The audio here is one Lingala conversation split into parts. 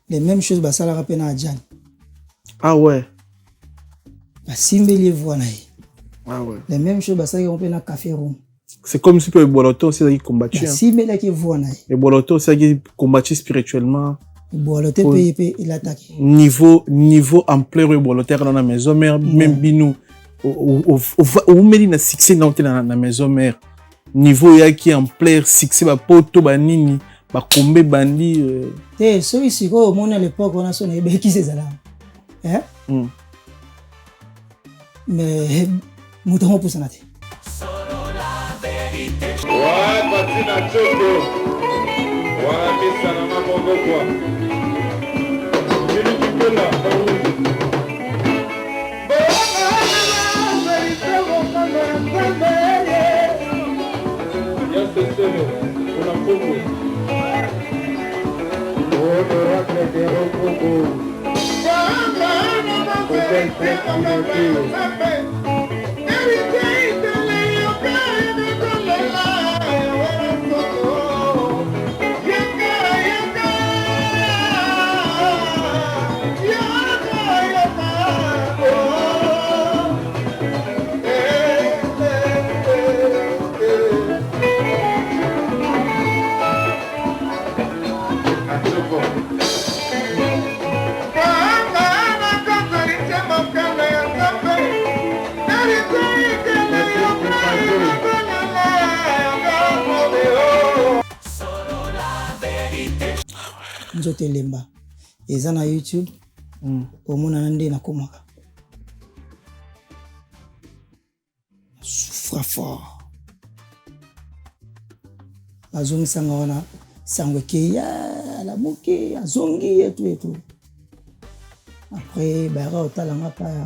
Les mêmes choses basalaka mpe na Adjani. Ah ouais. Basimbeli ye voix na ye. Ah ouais. Les mêmes choses basalaki yango mpe na Café Room. C'est comme si mpe Ebwaloto aussi azalaki combattu. Basimbelaki ye voix na ye. Ebwaloto aussi azalaki combattu spirituellement. Ebwaloto mpe ye mpe elataki. Niveau niveau ampleur oyo Ebwaloto ayaka na maison mère même bino oumeli na succès na te na maison mère. Niveau oyaki ampleur succès ba poto ba nini ba kombe bandi. Euh... Te soki sikoyo omoni à l'époque wana so nayebaki kisi ezalaka. Eh? Mm. Mais moto yango opusana te. Ouais, Patina Choco. Wana misa na nga moko kwa. Jimmy Kikola, Nzoto elemba eza na YouTube omonana nde nakomaka souffra fort bazongisanga wana sango ekei alamuki azongi etu etu après bayaka kotala nga pa ya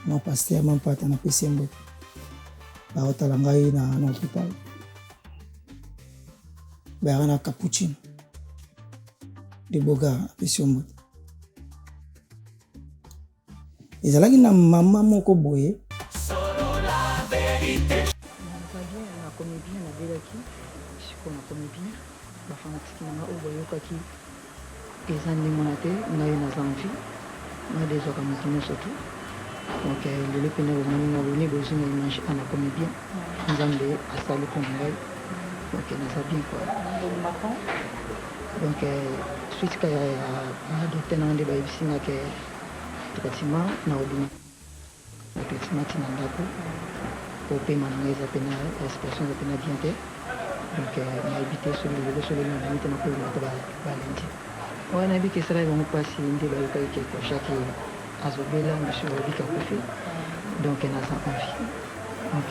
mwa pasteur mampata napesi ye mbote bakotala ngai na, na hôpital bayaka na cappuccino de bogar apesi yo mbote Ezalaki na mama moko boye. Naza bien, nakomi bien, nabelaki sikoyo nakomi bien. Ba fanatiques na nga oyo bayokaki eza ndenge wana te, ngai naza en vie, ngai nde ezwaka moto nyonso tout. Donc lelo pena bomoni nga boni bozwi nga image ah nakomi bien, Nzambe asali mpo na ngai donc naza bien quoi. Donc suite kaka ya ba docteur na nga nde bayebisi nga ke traitement nakobima na traitement ti na ndaku po pema na nga eza pena respiration eza pena bien te donc nayebi te soki lelo soki lobi nabimi te nakobima ata ba lundi. Ouais nayebi ke esalaki bango pasi nde bayokaki ke Kojak azo bela misusu balobi ke akufi donc naza en vie donc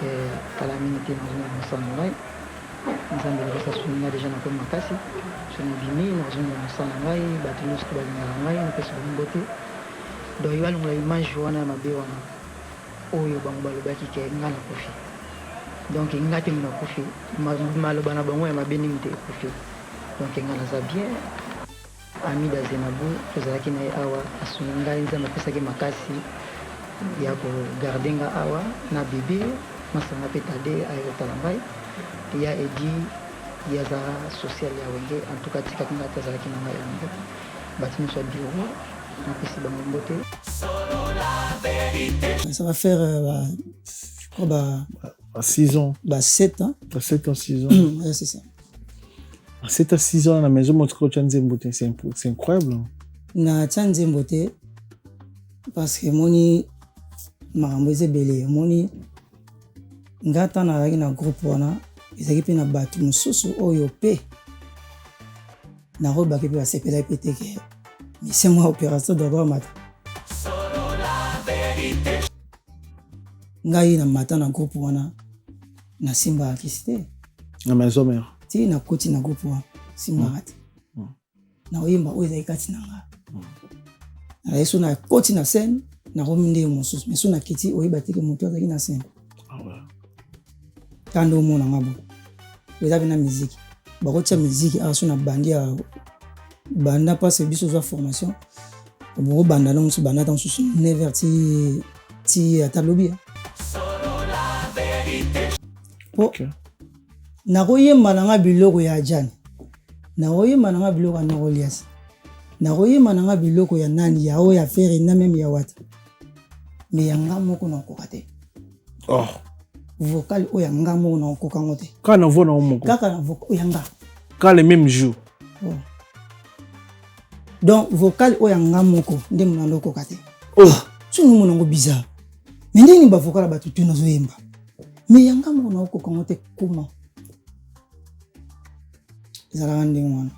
kala mingi te nazongi na mosala na ngai. Nzambe liboso asungi nga dejà nakomi makasi soki nabimi nakozongela mosala na ngai batu nionso pe balingaka ngai napesi bango mbote donc balongola image wana ya mabe wana oyo bango balobaki ke nga nakufi donc nga te mutu nakufi maloba na bango ya mabe nde mutu ekufi donc nga naza bien. Amida Zenabou tozalaki na ye awa asungi ngai Nzambe apesaki makasi ya ko garder nga awa na bebe masanga pe Tade aye kotala ngai ya Eddy ye aza social ya wenge en tout cas atikaki ngai te azalaki na ngai elongo batu nionso ya bureau napesi bango mbote. Ça va faire euh, je crois bah, bah 6 ans. Bah 7 ans. Bah 7 ans, 6 ans. ouais, c'est ça. 7 à 6 ans na maison motika otya nzembo te c'est incroyable. Natya nzembo te parce que omoni makambo eza ebele omoni nga ntango nazalaki na groupe wana ezalaki mpe na bato mosusu oyo mpe nakoyebaki mpe basepelaki mpe te ke mission mwa opération dogo amata ngai na mata na groupe wana nasimbaka kisi te na maison mère ti nakoti na groupe wana simbaka te mm. nakoyemba oyo ezali kati na nga mm. nazali so nakoti na scène nakomi ndenge mosusu mais so nakiti oyeba te ke moto azalaki na scène ah kanda omona nga bo eza mpe na miziki bakotia miziki awa so na bandi ya banda mpasi biso ozwa formation bokobanda no mosusu banda ata mosusu 9 heures ti ti ata lobi po okay. Nakoyemba na nga biloko ya Adjani, nakoyemba na nga biloko ya Noko Lias, Nakoyemba na nga biloko ya nani, ya oyo ya Ferre na meme ya Wata, mais ya nga moko nakokoka te. Oh. Vocal oyo ya nga moko nakokoka yango te. Kaka na voix na yo moko? Kaka na vocal oyo ya nga. Kaka le même jour? Oh. Donc vocal oyo ya nga moko nde mona ndokoka te. Oh. Soki nomona yango bizarre. Mais ndenge nini ba vocal ya bato tu nazoyemba? Mais ya nga moko nakokoka yango te, comment? Ezalaka ndenge wana.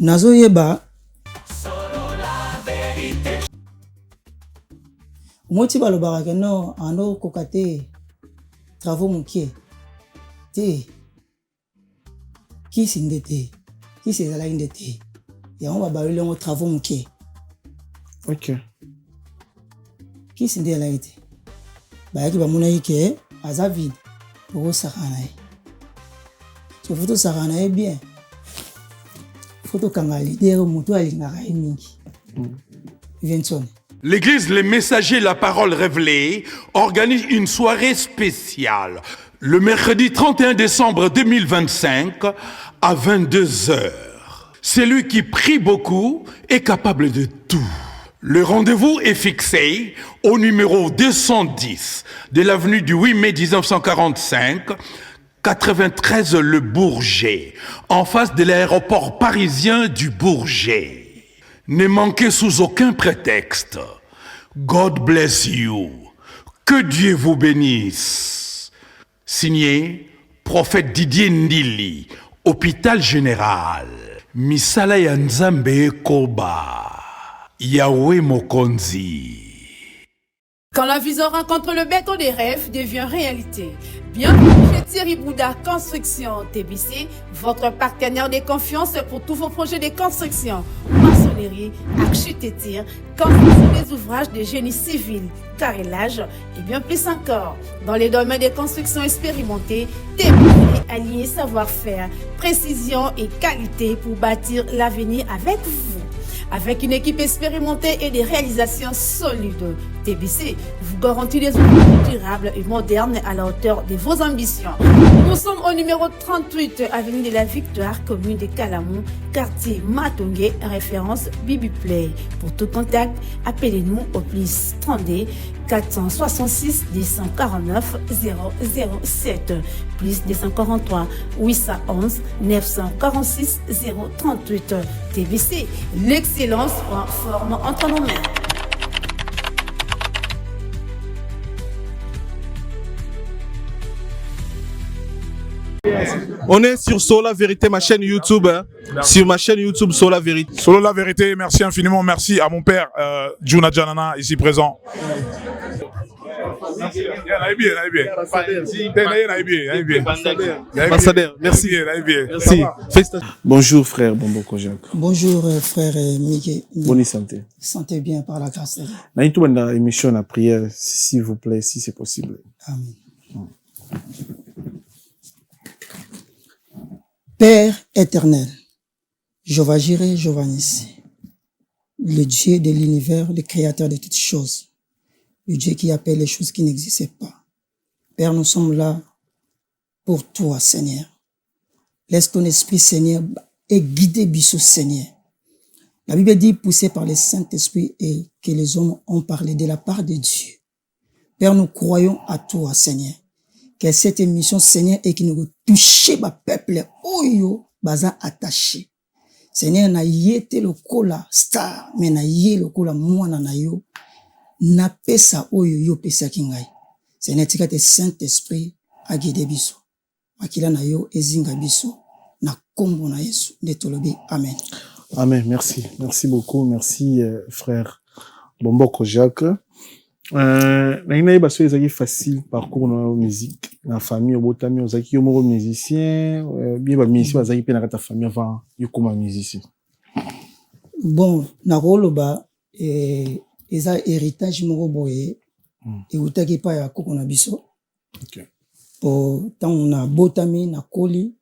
Nazoyeba moti balobaka ke non, ando koka te, travaux mokie te, kisi nde te, kisi ezalaki nde te, yango babaloli yango travaux mokie. Ok. Kisi nde ezalaki te, bayaki bamonaki ke aza vide, okosakana na ye. So faut tosakana na ye bien, faut tokanga leader moto alingaka ye mingi. Vincent. L'église Les Messagers, la parole révélée, organise une soirée spéciale le mercredi 31 décembre 2025 à 22h. Celui qui prie beaucoup est capable de tout. Le rendez-vous est fixé au numéro 210 de l'avenue du 8 mai 1945, 93 Le Bourget, en face de l'aéroport parisien du Bourget. Ne manquez sous aucun prétexte. God bless you. Que Dieu vous bénisse. Signé Prophète Didier Ndili, Hôpital Général. Misala ya Nzambe ekoba. Yahweh Mokonzi. Quand la vision rencontre le béton des rêves devient réalité. Bienvenue chez Thierry Bouddha Construction TBC, votre partenaire de confiance pour tous vos projets de construction, maçonnerie, architecture, construction des ouvrages de génie civil, carrelage et bien plus encore. Dans les domaines des constructions expérimentées, TBC allié savoir-faire, précision et qualité pour bâtir l'avenir avec vous. Avec une équipe expérimentée et des réalisations solides, TBC vous garantit des ouvrages durables et modernes à la hauteur de vos ambitions. Nous sommes au numéro 38, avenue de la Victoire, commune de Kalamon, quartier Matongé, référence Bibi Play. Pour tout contact, appelez-nous au plus 32 466 249 007, plus 243 811 946 038. TBC, l'excellence prend forme entre nos mains. On est sur Solo la Vérité, ma chaîne YouTube. Hein. Sur ma chaîne YouTube, Solo la Vérité. Solo la Vérité, merci infiniment. Merci à mon père, Juna Janana, ici présent. Ambassadeur, merci. Merci. Bonjour frère Bomboko Jacques. Bonjour frère Mickey. Bonne santé. Santé bien par la grâce de Dieu. Na tout dans émission la prière, s'il vous plaît, si c'est possible. Amen. Père éternel, Jéhovah Jireh, Jéhovah Nissi, le Dieu de l'univers, le créateur de toutes choses, le Dieu qui appelle les choses qui n'existaient pas. Père, nous sommes là pour toi, Seigneur. Laisse ton esprit, Seigneur, et guider biso, Seigneur. La Bible dit, poussé par le Saint-Esprit et que les hommes ont parlé de la part de Dieu. Père, nous croyons à toi, Seigneur. Que cette émission, Seigneur, et qui nous touche, ba peuple, oyo, baza attaché. Seigneur, na yete lokola star, mais na ye lokola mwana na yo, na pesa oyo yo pesaki ngai. Seigneur, tika te Saint-Esprit a guider biso. Makila na yo ezinga biso na kombo na Yesu nde tolobi amen. Amen, merci. Merci beaucoup. Merci frère Bomboko Jacques. Na ngai baso ezaki facile parcours na musique na famille obotami ozaki yo moko musicien, bien ba musicien bazaki pe na kati ya famille avant yo koma musicien. Bon, nakoloba eza héritage moko boye eutaki epai ya koko na biso. Po ntango nabotami nakoli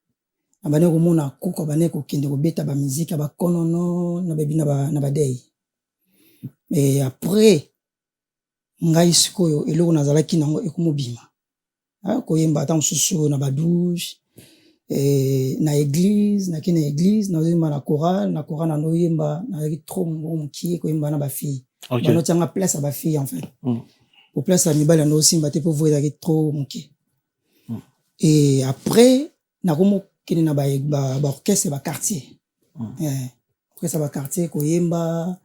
nabandaki komona koko abandaki kokende kobeta ba musique ya bakonono na babi na badei. Et après ngai sikoyo eloko nazalaki nango ekomobima. Koyemba ata mosusu na ba douche. E, na église, nake na église, nazoyemba na chorale. Na chorale nanoyemba, nazalaki trop mokie koyemba na bafille. Banotianga place ya bafille en fait. Po place ya mibali yango osimba te, po voix ezalaki trop moke. Et après nakomokende na baorchestre, baquartier. Orchestre ya baquartier, koyemba.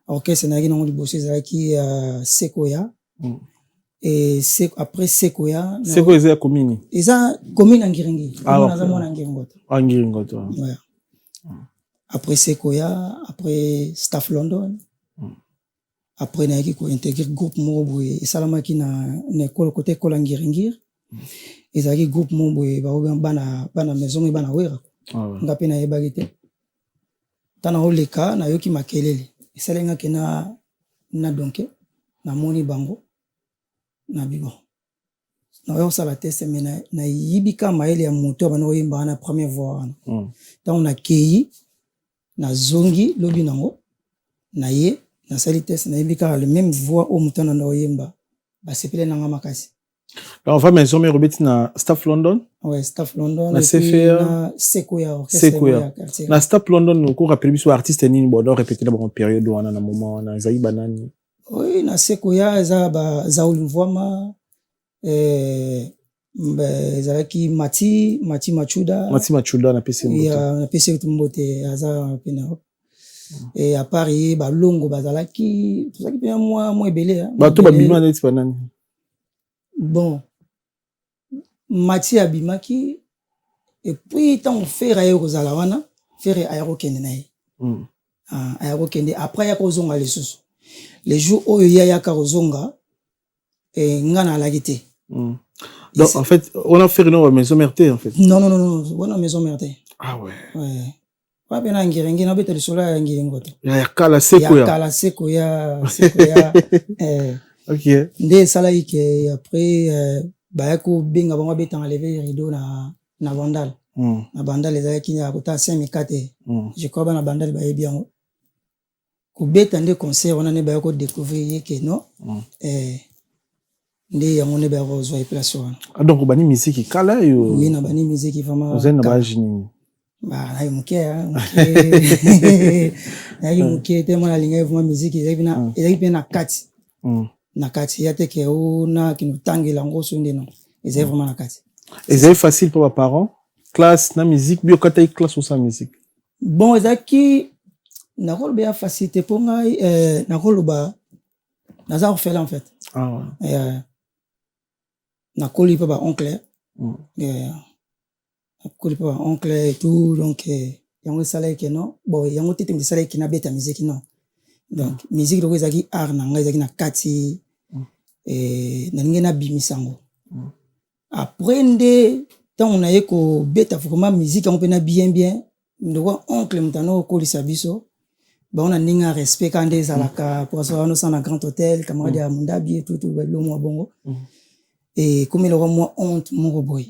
Orchestre nayaki nango liboso ezalaki Sekoya. Et après Sekoya, Seko eza ya commune? Eza commune ya Ngiringiri. Ah, naza mwana Ngiringoto. Ah, Ngiringoto. Ouais. Après Sekoya, après Staff London. Après nayaki kointégrer groupe moko boye esalamaki na ekolo, kote ekolo ya Ngiringiri. Ezalaki groupe moko boye baobenga bana maison me bana Wera. Nga mpe nayebaki te. Ntango naoleka, nayoki makelele, esali nga ke na donke namoni bango na bibo, naoya kosala test, mais nayibi ka mayele ya moto abanda koyemba wana, première voix wana. Ntango nakei, nazongi lobi nango na ye, nasali test, nayebi kaka le même voix oyo moto wana anda koyemba. Basepele nanga makasi. Donc enfin Maison Mère, obeti na Staff London? Ouais, Staff London. Na et puis CFA. Na Sekoya, orchestre Sekoya. ya quartier. Na Staff London, oko rappeler biso artiste nini bodo répéter na bango période wana, na moment wana, ezali banani? Oui, na Sekoya eza ba Zaul Mvwama, ezalaki Mati Machuda. Mati Machuda, napesi ye mbote. Ya, napesi ye mbote, aza pene. Et à part ye, balongo bazalaki, tozalaki mpe mwa ebele, hein, bato ebele. Babima neti banani? Bon, Mati abimaki, et puis ntango Ferre aye kozala wana, Ferre aya kokende na ye. Ah, aya kokende, après aya kozonga lisusu. Le jour oyo ye ayaka kozonga, nga naalaki te. Donc en fait on a fait une Maison Mère te en fait? Non, non, non, non, wana Maison Mère te. Ah ouais. Ouais. Wana mpe na Ngiringi, nabeta lisolo ya Ngiringo te. Ya kala, Sekoya. Ya kala, Sekoya, Sekoya. Nde esalaki ke après baya kobenga bango, abetanga lever rideau na Bandal. Na Bandal ezalaki ya kota Saint te. Je crois bana Bandal bayebi yango. Kobeta nde concert wana nde baya kodécouvrir ye ke non. Nde yango nde baya kozwa ye place wana. Ah, donc obandi musique kala yo? Oui, na bandi musique vraiment. Ozali na kala. baage nini? Bah, nayi moke, hein, moke, nayaki moke te. Mwana alingaki vraiment musique, ezalaki mpe na kati. Na kati ya te ke o na kende otangela yango so nde, non, ezali vraiment na kati. Ezali facile mpo baparent, classe na musique bi okataki classe, osala musique? Bon, ezalaki, nakoloba ya facile te, mpo ngai nakoloba naza orphelin en fait. Ah ouais. Nakoli mpe baoncle. Nakoli mpe baoncle et tout, donc yango esalaki ke non, bon, yango te te esalaki ke nabeta musique, non. Donc musique loko ezalaki art na ngai, ezalaki na kati. Nalingi nabimisa yango. Après nde ntango naye kobeta vraiment musique yango mpena bien bien, ndoko oncle moto ano okolisa biso bango na ndenge ya respect kaka nde ezalaka, po aso wana osala na Grand Hôtel, camarade ya Mundabi etutu bilo mwa bongo. Ekomi eloko mwa honte moko boye.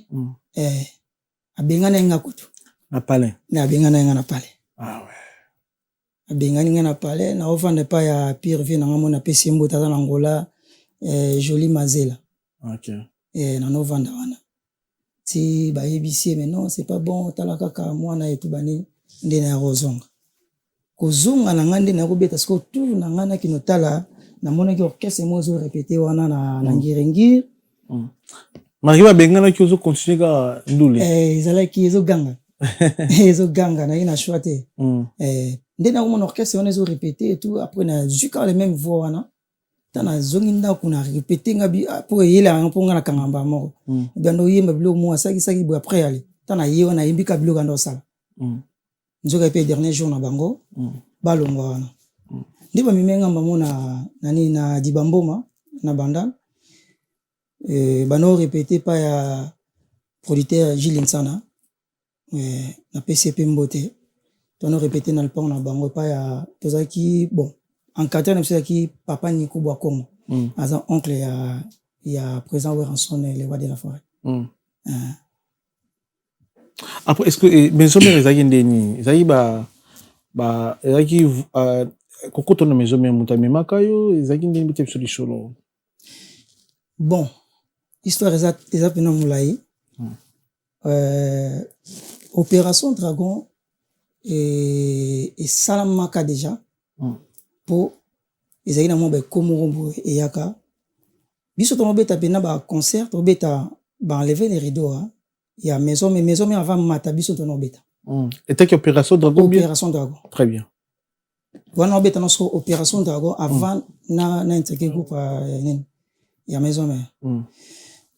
Abengani ye nga kutu. Na palais? Na abengani ye nga na palais. Ah ouais. Abengani nga na palais, naofanda epai ya pire vie na nga, mona apesi ye mbote, aza na Ngola, Joli Mazela. Nanovanda wana ti bayebisi ye: "Mais non, c'est pas bon, tala kaka mwana etu banini." Nde naya kozonga, kozonga na ngai nde naya kobeta sikoyo tour na ngai, nakino tala, namonaki orchestre moko ezorépéter wana na Ngiringiri. Malgré babenganaki, ozocontinue kaka ndule? Ezalaki ezoganga, ezoganga, nayaki na choix te. Nde nakomona orchestre wana ezorépéter et tout, après nazwi kaka le même voix wana. Ta nazongi ndako, na répété nga bi mpo eyelaka nga, mpo nga nakanga mbala moko. Bando oyemba biloko moko asakisaki boye, après ale ta na ye wana, ayembi ka biloko anda osala. Nzoka mpe dernier jour na bango balongwa wana, nde bamemi nga bango na nani, na Dibamboma na Bandal. Bano répété pa ya producteur Gilles Nsana, napesi ye mpe mbote. Tono répété na lupango na bango epai ya, tozalaki, bon, encadreur na biso ezalaki papa Nico Bwakongo. Aza oncle ya président Werrason, le roi de la forêt. Après, est ce que Maison Mère ezalaki nde nini? Ezalaki ba ezalaki kokota na Maison Mère, moto amemaka yo, ezalaki ndeni? Bete biso lisolo. Bon, histoire eza mpena molai. Opération Dragon esalamaka déjà mpo ezalaki na mwa baeko moko boye eyaka. Biso tobeta mpena baconcert, tobeta baenlever les rideaux ya Maison, mais Maison Mère avant mata, biso tonobeta. Etaki Opération Dragon bien? Opération Dragon. Très bien. Wana obeta nyonso Opération Dragon avant na intégrer groupe nini ya Maison Mère.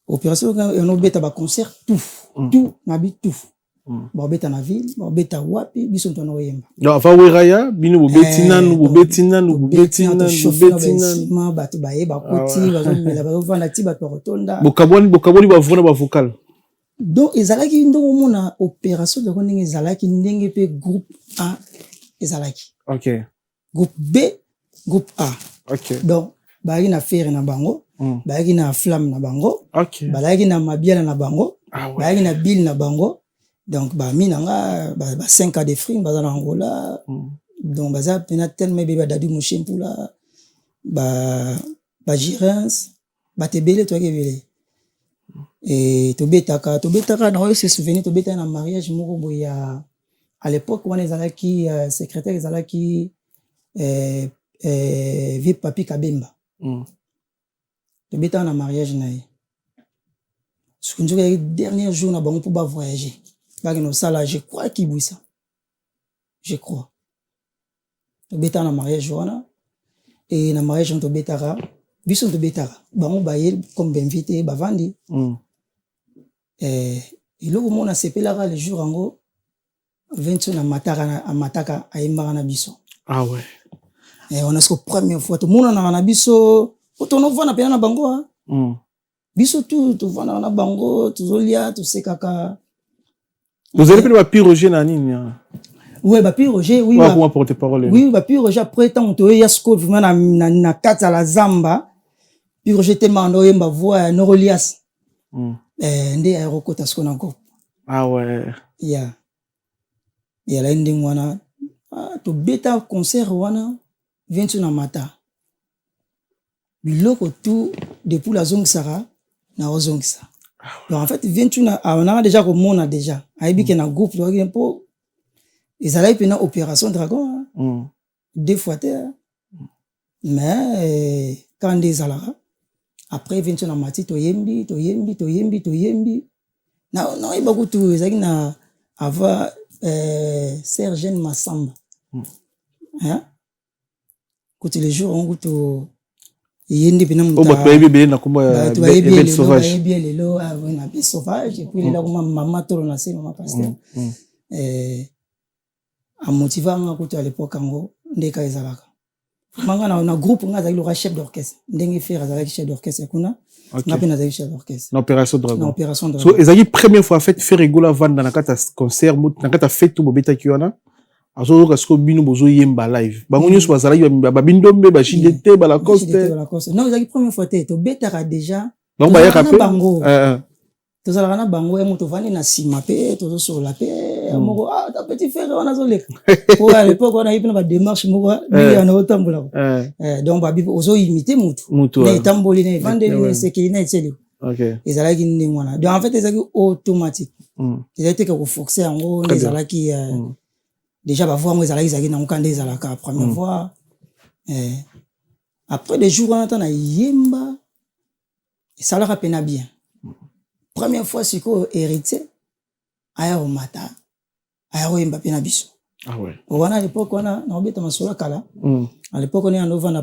Opération yanobeta baconcert tout, tout na bi tout. Babeta na ville, babeta wapi, biso moto wana oyemba. Donc avant Weraya, bino bobeti nanu, bobeti nanu, bobeti nanu, bobeti nanu. Bato baye, bakoti, bazomela, bazovanda ti bato bakotonda. Bokabwani, bokabwani bavoix na bavocal. Donc ezalaki ndenge omona Opération Dragon, ndenge ezalaki, ndenge mpe groupe A ezalaki, groupe B, groupe A. Donc bazalaki na Ferre na bango, bazalaki na Flamme na bango, bazalaki na Mabiala na bango, bazalaki na Bill na bango. Donc bami na nga ba 5 ans de frime baza na Angola. Donc baza mpena tellement ebele, badadu Moshempula, bagirins, bato ebele, toyaki ebele. E tobetaka, tobetaka na oyo se souvenir, tobetaka na mariage moko boye ya, à l'époque wana ezalaki secrétaire ezalaki vieux Papi Kabemba. Tobetaka na mariage na ye. Soki nzoki ezalaki dernier jour na bango mpo bavoyage, bakende kosala, je crois, Kibwisa, je crois. Tobetaka na mariage wana. E na mariage wana tobetaka, biso tobetaka, bango baye comme bainvité, bavandi. Eloko moko nasepelaka le jour yango, Vincent amataka, amataka, ayembaka na biso. Ah ouais. Wana siko première fois tomonanaka na biso po tonovanda mpena na bango. Biso tu tovandaka na bango, tozolia, tosekaka. Ozali mpe na bapi Roger na nini? Ouais, bapi Roger, oui. Ba porte parole. Oui, bapi Roger. Après, ntango toyeya sikoyo vraiment na kati ya la zamba, pi Roger te manda oyemba voix ya Norolias. Nde ayokokota sikoyo na groupe. Ah ouais. Ya ezalaki ndenge wana. Ah, tobeta concert wana, Vincent na mata biloko tout depuis azongisaka na ozongisa. Donc en fait, Vincent anaka déjà komona, déjà ayebi ke na groupe toyaki, mpo ezalaki mpena Opération Dragon. Deux fois te, mais kaka nde ezalaka. Après, Vincent na mati, toyembi, toyembi, toyembi, toyembi. Naoyeba kutu ezalaki na avant Sergene Masamba. Hein? Kutu le jour yango kutu ye nde mpena. Oyo bato bayebi ebele na kombo ya Belle Sauvage. Bayebi ye lelo na Belle Sauvage, et puis lelo akoma mama tolo na se, mama pasteur. Amotiva nga kutu à l'époque yango nde ka ezalaka. Manga na groupe nga azalaki loka chef d'orchestre, ndenge Ferre azalaki chef d'orchestre kuna, nga mpe nazalaki chef d'orchestre. Na Opération Dragon. Na Opération Dragon. So ezalaki première fois en fait Ferre Gola vanda na kati ya concert, na kati ya fête bobetaki wana, azoyoka sikoyo bino bozoyemba live. Bango nyonso bazalaki babindombe, baJDT, balacoste. Non, ezalaki première fois te, tobetaka déjà. Bango bayaka mpe. Bango tozalaka na bango ye, moto ovandi na nsima mpe tozosolola mpe moko. Ah, ta petit frère wana azoleka po à l'époque wana ye mpe na badémarche moko ndenge wana otambolaka. Donc babi ozoimite mutu na etamboli, na evandeli, na esekeli, na etieli. Ezalaki ndenge wana. Donc en fait ezalaki automatique, ezalaki te ke koforce yango. Nde ezalaki déjà bavoix yango ezalaki nango ka nde ezalaka première voix. Après des jours wana, ta na yemba esalaka mpena bien. Première fois sikoyo Héritier aya komata, aya koyemba mpe na biso. Ah ouais. Wana à l'époque wana naobeta masolo ya kala. À l'époque wana andovanda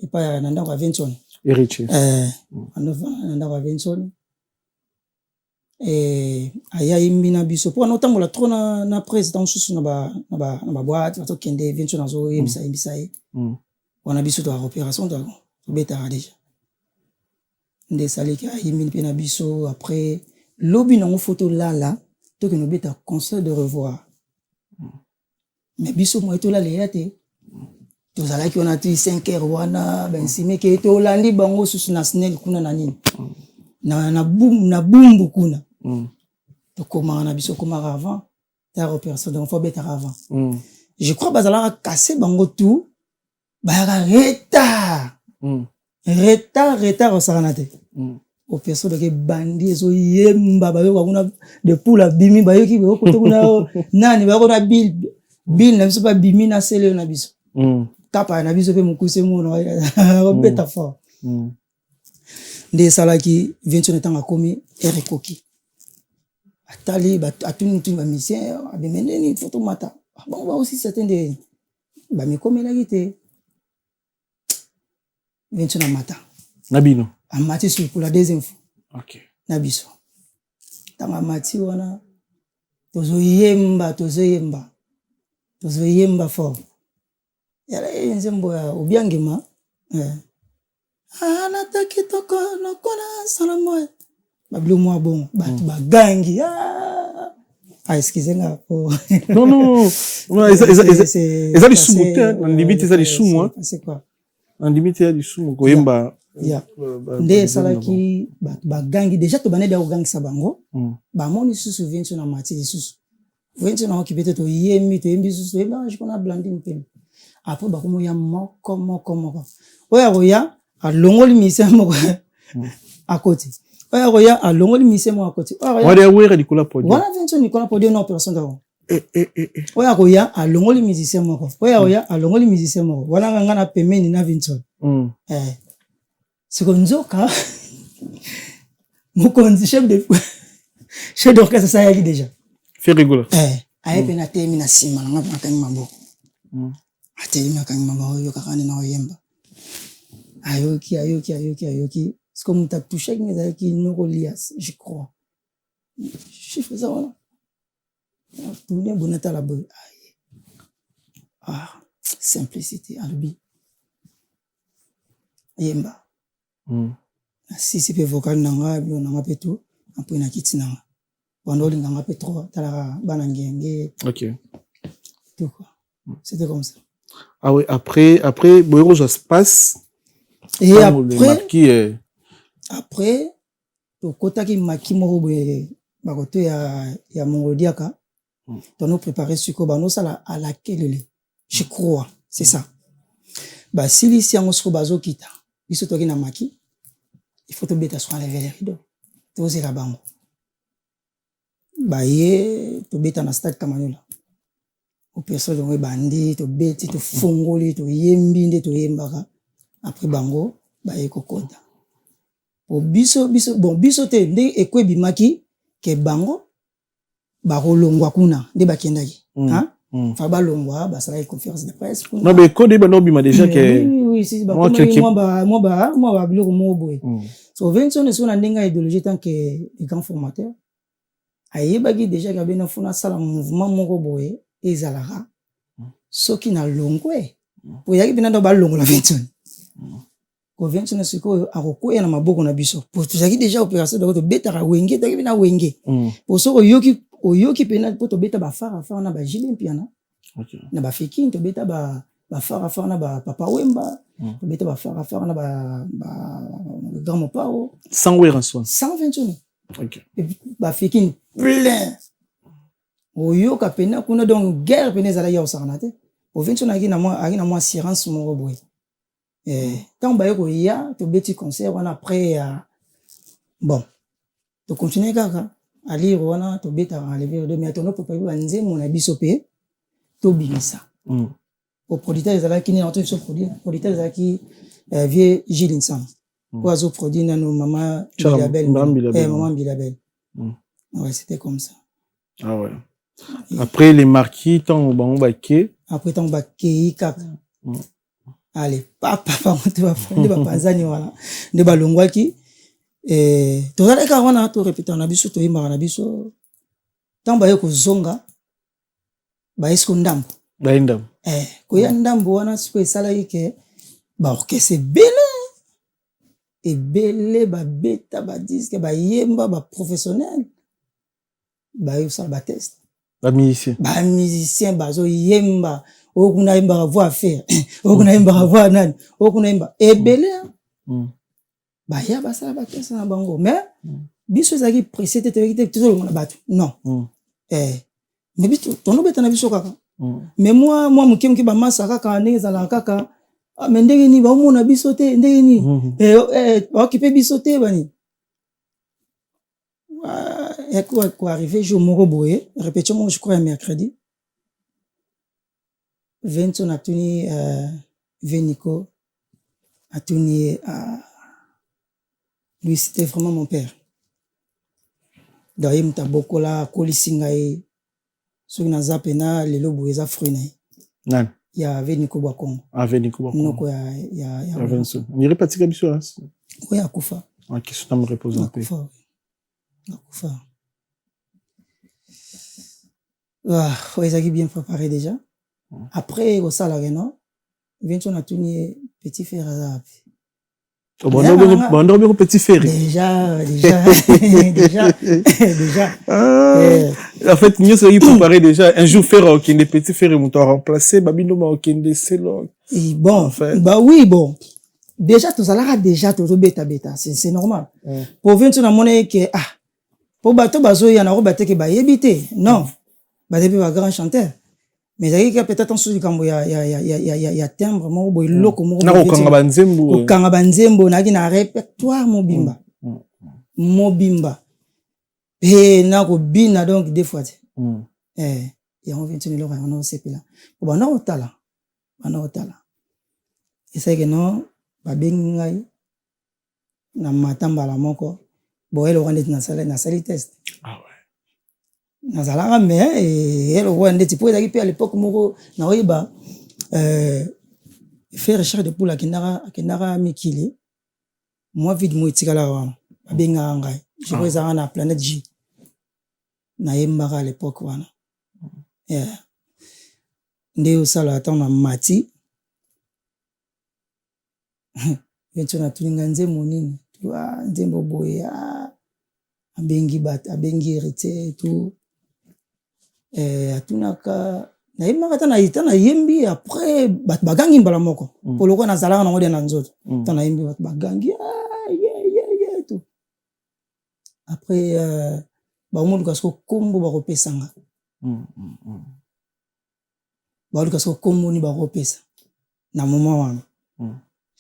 epai ya na ndako ya Vincent. Héritier. Andovanda na ndako ya Vincent. Aya yembi na biso mpo wana otambola trop na président mosusu na baboîte, batokende, Vincent azoyembisa, yembisa ye. Wana biso toyaka Opération Dragon, tobetaka déjà. Nde esaliki ayembi mpe na biso. Après lobi nango fo tolala, tokende obeta concert de revoir. Mais biso moye tolala eya te. Tozalaki wana ti 5 heures wana, bainsimeke tolandi bango susu na Snel kuna na nini na Bumbu kuna. Tokomaka na biso, komaka avant tard opération. Donc fo betaka avant. Je crois bazalaka kase bango tout bayaka retard, retard, retard osakana te. Opération donc ebandi, ezoyemba, bayoka kuna de poule abimi, bayoki bayokote kuna nani, bayoko na bill bill na biso, babimi na sele oyo na biso. Kapa na biso mpe mokuse mono obeta fort. Nde esalaki Vincent, ntango akomi ere ekoki, atali, atuni tuni bamusicien, abime ndeni fo tomata bango, baosisa te, nde bamikomelaki te. Vincent amata. Na bino. Amati sur pour la deuxième fois. Na biso. Ntango amati wana, tozoyemba, tozoyemba, tozoyemba fort. Yala ye nzembo ya obiangema eh. Alata kitoko lokola Salomo, babilo mwa bongo, bato bagangi. Ah, ah, excuse nga po. Non, non, non, eza lisumu te, na ndimi te eza lisumu. C'est quoi? Na ndimi te eza lisumu koyemba. Nde esalaki bato bagangi. Déjà tobandeli ya kogangisa bango. Bamoni lisusu Vincent na mati lisusu, Vincent na okipe te, toyembi, toyembi lisusu, toyembi jikona Blandine pembe. Après bakomoya moko moko moko, oyo akoya alongoli musicien moko akoti, oyo akoya alongoli musicien moko akoti. Wana Wera likolo ya podium? Wana Vincent likolo ya podium na opération d'abord. Oyo akoya alongoli musicien moko, oyo akoya alongoli musicien moko. Wana nga na pembeni na Vincent. Siko nzoka mokonzi, chef d'orchestre asayaki déjà. Ferre Gola. Aye mpe natelemi na nsima na nga mpe nakangi maboko. Atelemi, akangi maboko, oyokaka nde na oyemba, ayoki, ayoki, ayoki, ayoki. Siko moto atouchaki nga ezalaki noko Lias, je crois. Chiffre eza wana, tourne boye, natala boye, aye, ah, simplicité, alobi yemba. Nasisi mpe vocal na nga, bilo na nga mpe tout. Apres nakiti na nga banda olinga nga mpe trop, talaka bana ngenge. Tout quoi, c'était comme ça. Ah oui, après boye kozwa space. Et après marquis, après tokotaki maki moko boye, bakoto ya mongoldiaka. Tono préparé sikoyo, banosala alakelele, je crois c'est ça. Basilisi yango, sikoyo bazokita, biso toki na maki, il faut tobeta soko enlever les rideaux, tozela bango baye, tobeta na stade Kamanyola. Opération yango ebandi, tobeti, tofungoli, toyembi nde toyembaka. Après bango baye kokota po biso, bon, biso te, nde eko ebimaki ke bango bakolongwa kuna nde bakendaki. Fa balongwa, basalaki conférence de presse kuna. Non, mais kode bando obima déjà ke Oui, si, bakomaki mwa babiloko moko boye. So Vincent soki na ndenge ya idéologie, tant que grand formateur, ayebaki déjà ke abena funa asala mouvement moko boye ezalaka soki na longwe po eyaki mpena ndo balongola Vincent ko Vincent sikoyo akokwea na maboko na biso, po tozalaki déjà opération dako, tobetaka Wenge, tozalaki mpena Wenge. Po soki oyoki, oyoki mpena po tobeta bafarafara na baJB Mpiana na bafekini, tobeta bafarafara na bapapa Wemba, tobeta bafarafara na grand Mopao. Sans Werrason? Sans Vincent. Bafekini plein, oyoka pena kuna. Donc guerre pena ezalaki ya kosakana te. Po Vincent ayaki na mwa assurance moko boye. Ntango baye koya, tobeti concert wana. Après ya bon, tocontinue kaka alire wana, tobetaka enlever rideau, mais tono préparé banzembo na biso mpe tobimisa. Po producteur ezalaki nini to biso, producteur ezalaki vieux Gilles Nsam, oyo azoproduire nano mama Mbilabel, mama Mbilabel. Ouais, c'était comme ça. Ah ouais, après les marquis, ntango bango bake? Après ntango bakei kaka, ale papa, bango te, nde bapanzani wana, nde balongwaki. Tozalaki kaka wana, torepetaka na biso, toyembaka na biso. Ntango baye kozonga, baye siko ndambo. Baye ndambo. Koya ndambo wana sikoyo esalaki ke baorchestre ebele ebele babeta badisque, bayemba, baprofessionnel baye kosala batest. Bamusicien. Bamusicien bazoyemba, oyo kuna ayembaka voix affaire, oyo kuna ayembaka voix nani, oyo kuna ayemba ebele. Baya basala batest na bango, mais biso ezalaki pressé te, toyaki te tozolongola bato, non. Mais biso tonobeta na biso kaka. Mais mwa moke moke, bamasa kaka ndenge ezalaka kaka. Mais ndenge nini baomona biso te, ndenge nini baokipe biso te, bani. Ekoarrive jour moko boye, répétition moko, je crois ya mercredi. Venso natuni Veniko, atuni ye, lui, c'était vraiment mon père. Donc ye moto abokola, akolisi ngai. Soki naza mpena lelo boye, eza fruit na ye. Nani? Ya Veniko Bwakongo. Ah, Veniko Bwakongo. Noko ya Ya Venso niri patika biso. Oyo akufa. Ok, so me repose en paix. Akufa, akufa. Ah, oyo ezalaki bien préparé déjà. Après kosalaka no Venso, natuni ye: "Petit frère aza wapi?" Bando biko petit frère? Déjà, déjà, déjà, déjà. Ah, en fait nyonso ezalaki préparé déjà. Un jour frère akokende, petit frère moto aremplace babino, bakokende selo. Et bon, En fait. Bah oui, bon, déjà tozalaka déjà tozobetabeta, c'est normal. Po Venso namoni ke, ah, po bato bazoya na koba te ke bayebi te, non, baza mpe bagrand chanteur, mais ezalaki kaka peut-être mosusu likambo ya timbre moko boye, eloko moko. Na kokanga banzembo. Kokanga banzembo. Nayaki na répertoire mobimba, mobimba mpe na kobina, donc deux fois te. Yango Venso eloko yango naosepela po banda kotala, banda kotala esalaki no babengi ngai na mata mbala moko bo eloko ndeti nasali test. Ah ouais. Nazalaka, mais eloko wana ndeti po ezalaki mpe à l'époque moko naoyeba frère Richard de Poule akendaka mikili, mwa vide mo etikalaka wana, babengaka ngai. Je crois ezalaka na Planète J, nayembaka à l'époque wana. Yeah. Nde osala ntango na mati Venso natuni ngai: "Nzembo nini?" Ah, nzembo boye. Ah, abengi bato, abengi Héritier, tout. Atunaka, nayembaka ta ta nayembi. Après bato bagangi mbala moko, po lokola nazalaka nango de na nzoto, ta nayembi, bato bagangi: "Ah, ye ye ye!" Tout. Après bakomoluka siko kombo bakopesanga, baluka siko kombo nini bakopesa na moment wana.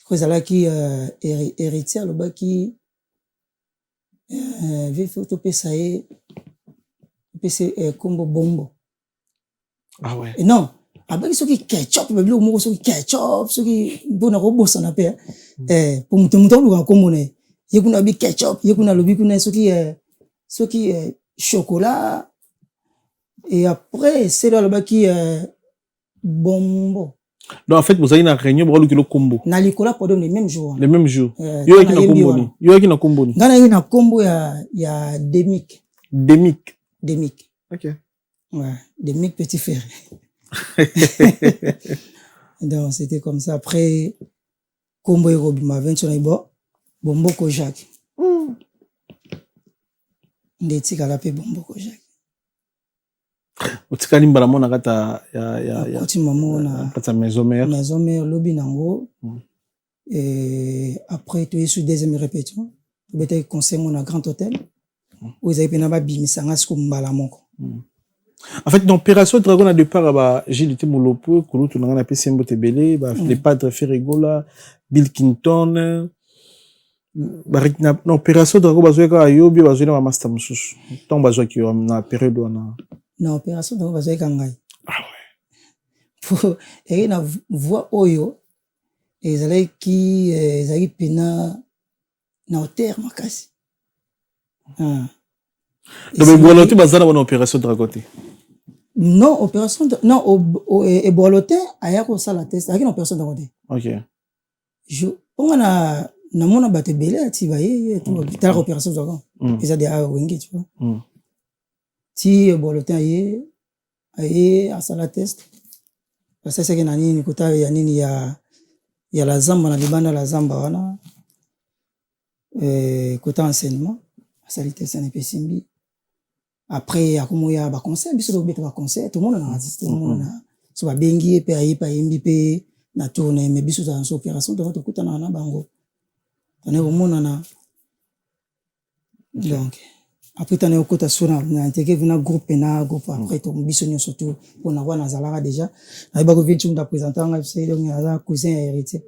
Ko ezalaki Héritier alobaki: "Vieux, faut topesa ye, topesa ye kombo Bombo." Ah ouais. Non, abaki soki Ketchup, babiloko moko, soki Ketchup, soki mpona kobosana mpe po moto alukaka nkombo na ye. Ye kuna alobi Ketchup, ye kuna alobi kuna soki Chocolat, et après selo alobaki Bombo. Donc en fait bozalaki na réunion, bokalukela kombo. Na likolo ya podium, le même jour wana. Le même jour. Yo yaki na kombo nini? Yo yaki na kombo nini? Ngai nayaki na kombo ya Demik. Demik? Demik. Ok. Ouais, Demik petit frère. Donc c'était comme ça. Après kombo ekobima, Venso na bo Bomboko Jacques. Nde etikala mpe Bomboko Jacques. Otikali mbala mo na kati ya Akoti mamo na kati ya maison mère. Maison mère, lobi nango. Et après toye su deuxième répétition, tobetaki concert mo na Grand Hôtel, oyo ezalaki mpena babimisanga siko mbala moko. En fait, dans Opération Dragon, na départ ba Gilles Te Molopo, kulutu na nga, napesi mbote ebele, ba les Padres Ferregola, Bill Clinton, ba na Opération Dragon bazwaki kaka yo bi bazwaki na bamaster mosusu ntango bazwaki yo na période wana? Na Opération Dragon bazwaki ka ngai. Ah ouais. Po ezalaki na voix oyo ezalaki mpena na hauteur makasi. Ah. Donc ebwalo te, baza na wana Opération Dragon te? Non, opération, non, ebwalo te. Aya kosala test, ayaki na Opération Dragon te. Ok. Mponga na namona bato ebele ati baye talaka Opération Dragon, eza de awa Wenge, tu vois. Ti ebwalo te, aye asala test, basalisaki na nini, kota ya nini ya la zamba, na libanda la zamba wana, kota enseignement. Asali test na epesimbi. Après akomoya baconcert, biso tobeta baconcert, tomonana, tomonana. So babengi ye mpe, aye mpe, ayembi mpe na tour na ye. Mais biso tozala so Opération Tongo, tokutanaka na bango, tana komonana. Donc après tana okota so na intégré na groupe na groupe. Après to biso nyonso to mpona wana azalaka déjà, nayebaka Vinci mutu aprésente nga biso, donc aza cousin ya Héritier.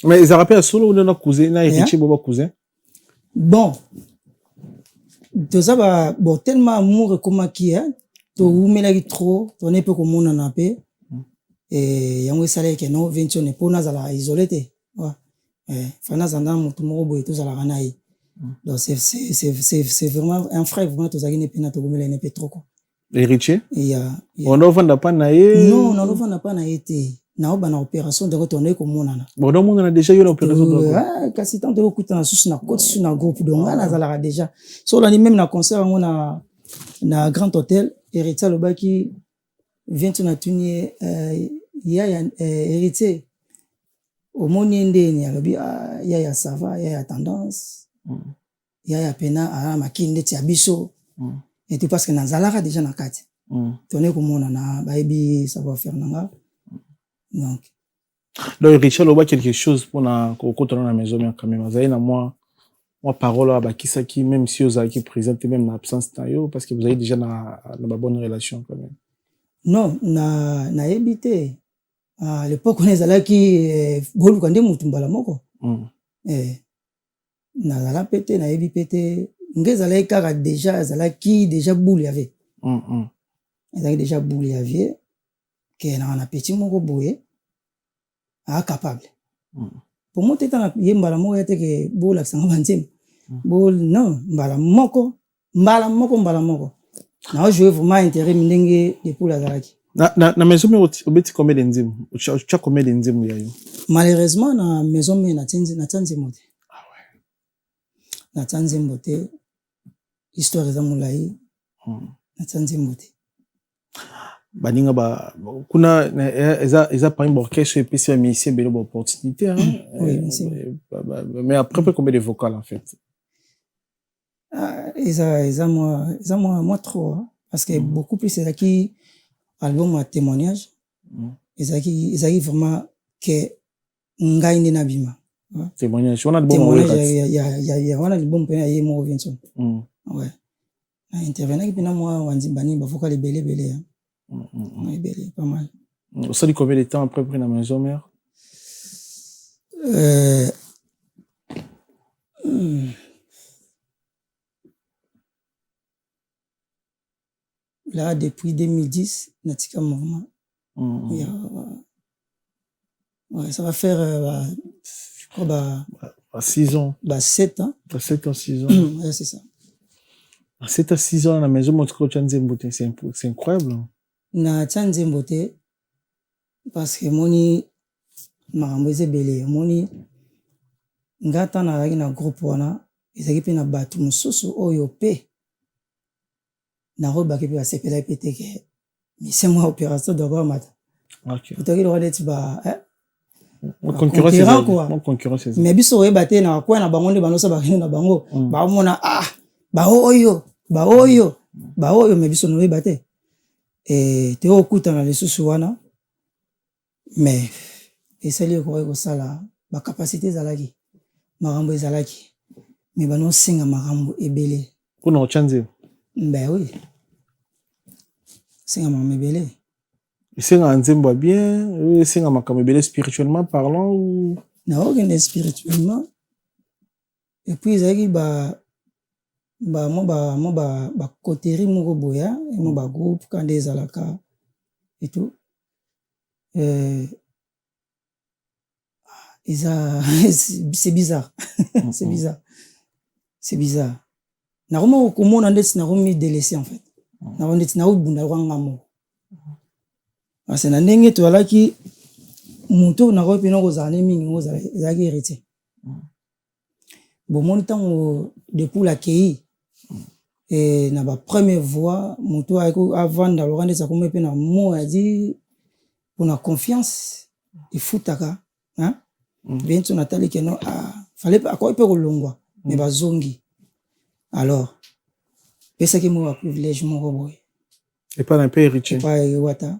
Mais ezalaka mpe ya solo na cousin na Héritier, bo ba cousin? Bon. Toza ba bon, tellement amour ekomaki, towumelaki trop, tone mpe komonana mpe yango esalaki ke non, Ventione, mpo nazala isolé te, fa nazala na motu moko boye tozalaka na ye. Donc c'est vraiment un frère, vraiment tozalaki ne mpena, tokomela ne mpe trop quoi. Héritier ondo ovanda mpa na ye? Non, naovanda mpa na ye te, naoba na Opération Dragon, tondoi komonana. Bon, omonana déjà yo na Opération Dragon? Kasi ntango tokokutana susu na koti susu na groupe, donc ngai nazalaka déjà. So olandi même na concert yango na Grand Hôtel, Héritier alobaki viento, natuni ye yaya Héritier, omoni ye ndeni? Alobi: "Yaya, ça va, yaya tendance, yaya pena aza makili ndeti ya biso." Et tout parce que nazalaka déjà na kati, tone komonana, bayebi savoir faire na nga, donc. Donc Richard aloba quelque chose mpona kokotana na Maison Mère quand même, azali na mwa parole oyo abakisaki, même si ozalaki présent te, même na absence na yo, parce que vous avez déjà na babonne relation quand même? Non, na nayebi te. À l'époque wana ezalaki boluka nde motu mbala moko. Nazala mpe te, nayebi mpe te. Nge ezalaki kaka déjà, ezalaki déjà boule ya vie. Ezalaki déjà boule ya vie ke naka na petit moko boye aa capable. Po mo te, tana ye mbala moko ya te ke bolakisanga banzembo bo, non, mbala moko, mbala moko, mbala moko naojouer vraiment intérêt ndenge Depoule azalaki. Na Maison Mère obeti combien de nzembo? Otya combien de nzembo ya yo? Malheureusement, na Maison Mère natia nzembo te. Natia nzembo te, histoire eza molai. Natia nzembo te. Baninga ba kuna eza parmi baorchestre epesi bamusicien ebele baopportunité, hein? Oui, bien sûr. Mais après peu, combien de vocal en fait? Ah, eza mwa trop, hein? Parce que beaucoup plus ezalaki album ya témoignage. Ezalaki vraiment ke ngai nde nabima. Témoignage wana? Témoignage ya wana album mpena ya ye moko Vincent. Ouais, na intervenaki mpena mwa banini, bavocal ebele ebele, ebele, pas mal. Osali combien de temps après na Maison Mère? Là, depuis 2010 natika mouvement. Ouais, ça va faire bah, je crois bah, bah, 6 ans. Bah, 7 ans. Bah, 7 ans, 6 ans. Ouais, c'est ça. 7 à 6 ans na Maison, motika otya nzembo te, c'est incroyable. Natia nzembo te parce que moni makambo eza ebele. Omoni nga, ntango nazalaki na groupe wana, ezalaki mpe na bato mosusu oyo mpe nakoyebaki mpe basepelaki mpe te ke mise mwa Opération Dragon mata. Otoki loka neti ba concurrent quoi, mais biso oyeba te na bakwa na bango nde banosa bakende na bango, baomona ah, baoyo, baoyo, baoyo, mais biso noyeba te. Toyokutana lisusu wana, mais esali ekoki kosala bacapacité ezalaki, makambo ezalaki, mais banosenga makambo ebele. Mpona otya nzembo? Ben oui, senga makambo ebele. Esengaka nzembo ya bien, esenga makambo ebele spirituellement parlant ou? Naokende spirituellement et puis ezalaki ba ba mwa ba mwa ba bacoterie moko boye, mwa bagroupe ka nde ezalaka et tout. Eza, c'est bizarre, c'est bizarre, c'est bizarre. Nakoma komona ndeti nakomi délaissé en fait, nako ndeti nakobunda lokwa nga moko, parce que na ndenge tozalaki, moto nakoki mpena kozala ne mingi kozala ezalaki Héritier. Bomoni ntango Depoule akei na bapremière voix, moto avanda loka ndeti akomi mpe na mo adi mpona confiance efutaka bien. So natali keno fallait akoki mpe kolongwa, mais bazongi, alors pesaki moko ba privilège moko boye. Epai na mpe Héritier? Epai Wata.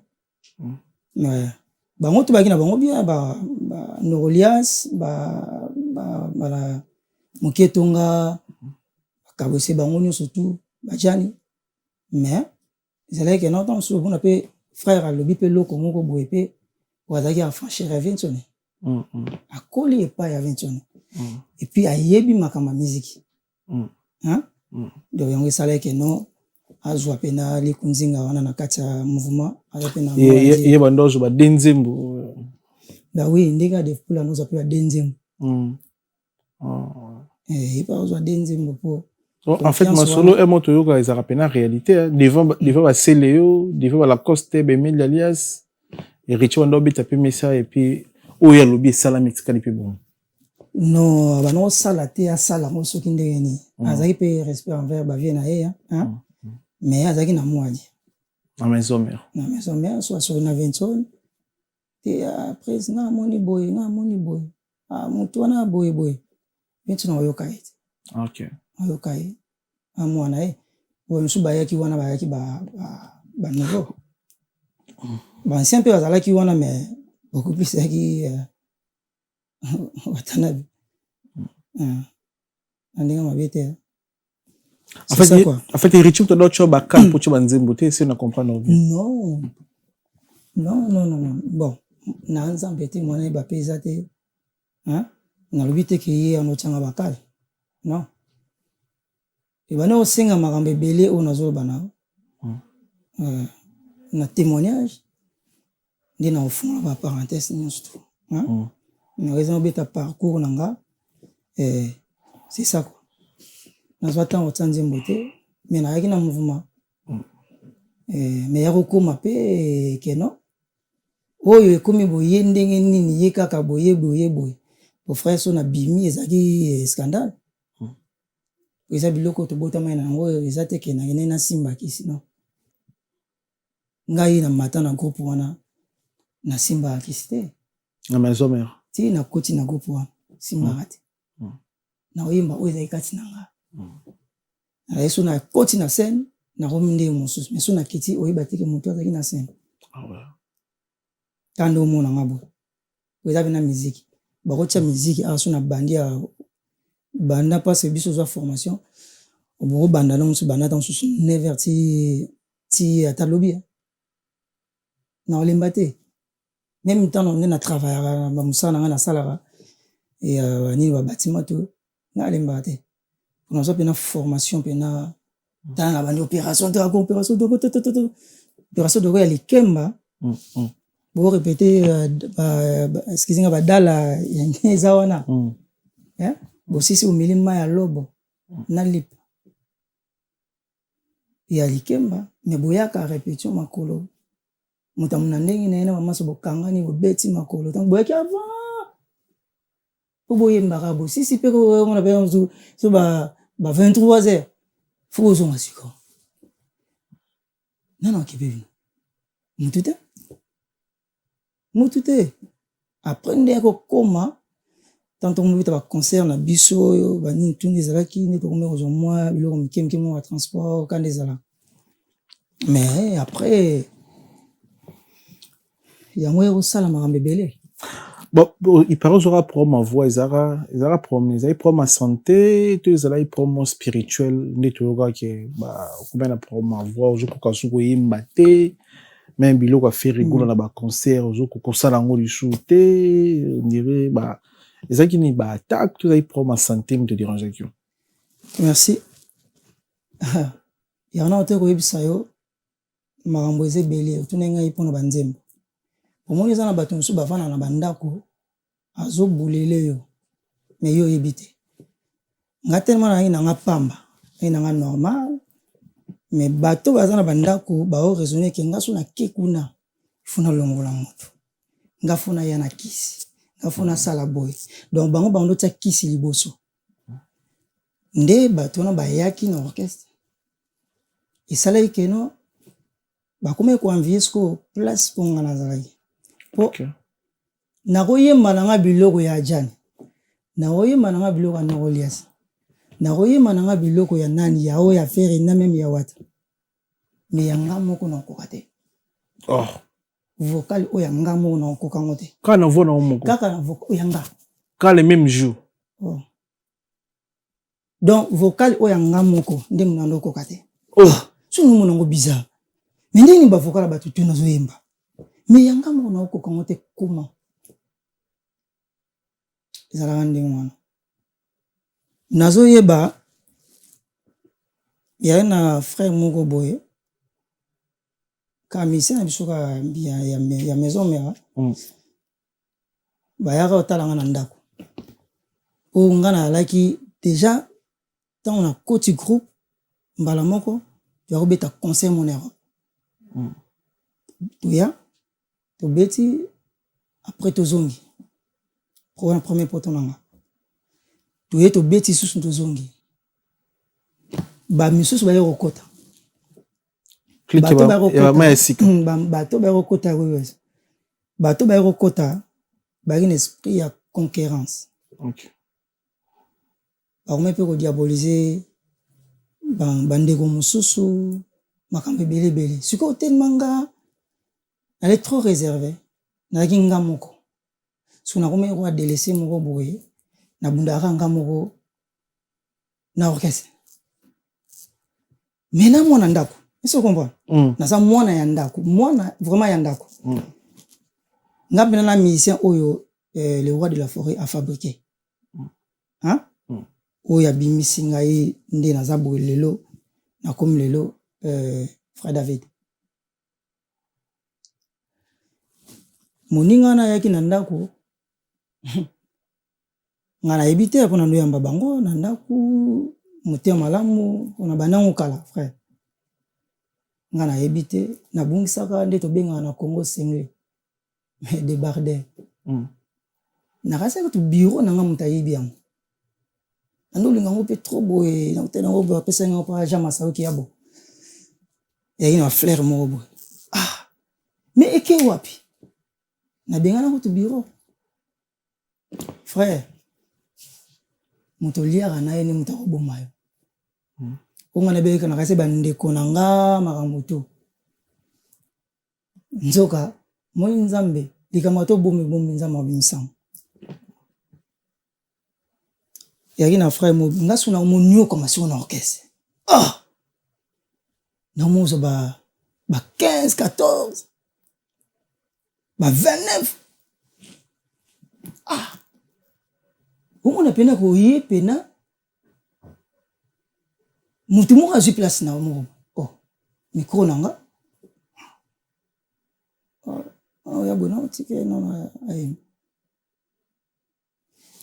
Bango to bazalaki na bango bien, ba Norolias, bana moke etonga bakabwese bango nyonso tu bajani, mais ezalaki ke ntango mosusu mpona mpe frère alobi mpe eloko moko boye mpe oyo azalaki affranchir ya Vincone, akoli epai ya Vincone et puis ayebi makambo ya miziki. Donc yango esalaki no azwa mpe na likunzinga wana na kati ya mouvement, aza mpe na ye bando azwa bade nzembo. Bah oui, ndenge ya Devpula nozwa mpe bade nzembo. Ye mpe azwa de nzembo mpo En fait, masolo e moto oyoka ezalaka mpena réalité devant basele yo, devant balacoste, bemeli alias Héritier bando obeta mpe mesa, et puis oyo alobi esalami, etikali mpe bongo. Non, bana osala te, asala yango soki ndenge nini. Azalaki mpe respect envers bavieux na ye, mais azalaki na mwadi na Maison Mère. Na Maison Mère, so asoki na Vincent te, après nga amoni boye, nga amoni boye, motu wana boye boye, Vincent oyoka ye te. Oyoka ye amwana ye oyo mosusu bayaki wana, bayaki banouveau, baancien mpe bazalaki wana, mais beaucoup plus ezalaki Watanabe na ndenge mabe te. En fait, Héritier moto otyo bakale mpo tyo banzembo te, ese na comprendre bien? Non, non, non, non. Bon, na Nzambe te, mwana yeba mpe eza te, nalobi te ke ye wana otyanga bakale, non. Ebandi kosenga makambo ebele oyo nazoloba na na témoignage nde na kofungola baparenthèse nyonso tu na eza obeta parcours na nga. C'est ça quoi, nazwa ntango kotia nzembo te, mais nayaki na mouvement, mais ya kokóma mpe keno oyo ekomi boye ndenge nini, ye kaka boye boye boye. Bo frère, so nabimi, ezalaki scandale. Eza biloko tobotamai na yango, eza te ke nakende nasimbaki. Sinon ngai na mata na groupe wana, nasimbaka kisi te. Na Maison Mère? Ti nakoti na groupe wana, simbaka te. Nakoyemba oyo ezali kati na nga. Nazali so nakoti na scène, nakomi ndenge mosusu, mais so nakiti, oyeba te ke moto azalaki na scène. Tala nde omona nga boye, eza mpe na miziki, bakotia miziki awa. So na bandi ya banda, parce biso ozwa formation, obokobanda na mosusu, banda ata mosusu 9 heures ti ata lobi na olemba te. Même ntango nde na travaillaka bamosala na ngai, nasalaka ya nini, babatima to ngai, alembaka te. Nazwa mpena formation mpena tala na bandi opération to opération opération doko ya likemba, borépéter, excuse nga, badala ya nde eza wana, bosisi, omeli mai ya lobo na lipa ya likemba, me boyaka répétition makolo, moto amona ndenge na ye na bamaso, bokangani, bobeti makolo ntango boyaki avant po boyembaka, bosisi mpe komona mpe so ba 23 heures fo bozonga. Sikoyo nano akepe bino mutu te, mutu te. Après nde akokoma ntango tokomobeta baconcert na biso oyo banini tungi ezalaki nde tokomi kozwa mwa biloko mike mike, mwa batransport ka nde ezalaka. Mais après yango ekosala makambo ebele. Bon, il paraît ozwaka problème ya voix. Ezalaka problème, ezalaki problème ya santé to ezalaki problème spirituel? Nde toyokaki okomi na problème ya voix, ozokoka soki koyemba te, même biloko ya Ferre Gola na baconcert ozokoka kosala yango lisusu te. On dirait ba ezalaki nini, baattaque to ezalaki problème ya santé moto edérangeaki yo? Merci. Yango na te koyebisa yo makambo eza ebele. Otuna ngai mpona banzembo, omoni eza na bato mosusu bavanda na bandako, azobulele yo, me yo oyebi te. Nga telema nayaki nanga pamba, nayaki nanga normal, mais bato baza na bandako bao raisonner ke nga so nake kuna, fo nalongola moto, nga fo naya na kisi, nga fo nasala boye. Donc bango bango tia kisi liboso. Nde bato wana bayaki na orchestre, esalaki keno bakomaki koenvier sikoyo place mpo nga nazalaki, mpo nakoyemba na nga biloko ya Ajani, nakoyemba na nga biloko ya Norolias, nakoyemba na nga biloko ya nani, ya oyo ya Ferre, na même ya Wata, mais ya nga moko nakokoka te. Vocal oyo ya nga moko nakokoka yango te. Kaka na voix na yo moko? Kaka na vocal oyo ya nga. Kaka le même jour? Oh. Donc vocal oyo ya nga moko nde mona ndo okoka te. So nomona yango bizarre, mais ndenge nini bavocal ya bato tu nazoyemba, mais ya nga moko naokoka yango te? Kuma ezalaka ndenge wana, nazoyeba. Yaya na frère moko boye kaka musicien na biso kaka ya maison mère bayaka kotala nga na ndako po nga nazalaki dejà tango na koti groupe mbala moko toya kobeta concert moko na Europe toya tobeti après tozongi wana premier poto na nga toye tobeti lisusu tozongi ba misusu baye kokota bato baye kokota bato baye kokota bayaki na esprit ya concurrence okay. Bakomaki mpe ko diaboliser ba ndeko mosusu makambo ebele ebele. Sikoyo tellement nga nazalaki trop reserve, nazalaki nga moko, sikoyo nakomaki lokola delese moko boye, nabundaka kaka nga moko na orchestre. Mais na mwana ndako, est-ce que o comprendre? Naza mwana ya ndako, mwana vraiment ya ndako. Nga pena na musicien oyo le roi de la foret a fabrique. Hein? Oyo abimisi ngai nde naza boye lelo, nakomi lelo frère David. Moninga wana ayaki na ndako, nga nayebi te mpona ndoyamba bango na ndako, motema malamu mpona bandango kala frère. Nga nayebi te, nabungisaka nde tobengaka na Congo sengle. Mais debardeur. Nakasaki kutu bureau na nga moto ayebi yango. Nando olinga yango mpe trop boye, nakutani yango boye, apesaki yango mpa Jean Masauki ya bo. Eyaki na fleur moko boye. Ah! Mais eke wapi? Nabengana kutu bureau. Frère, moto oliaka na ye nde moto akoboma yo. Oyo nga nabengaka nakasi bandeko na nga makambo to. Nzoka moi nzambe likambo ata obombi bombi nzambe akobimisa yango. Yaki na frère mo nga suna moniokama siko na orchestre. Ah! Namozo ba ba 15 14 ba 29 ah! Omona pena koye pena Mutu moko azui place na yo moko oh micro na nga oh ya boye tika ye nano ayemba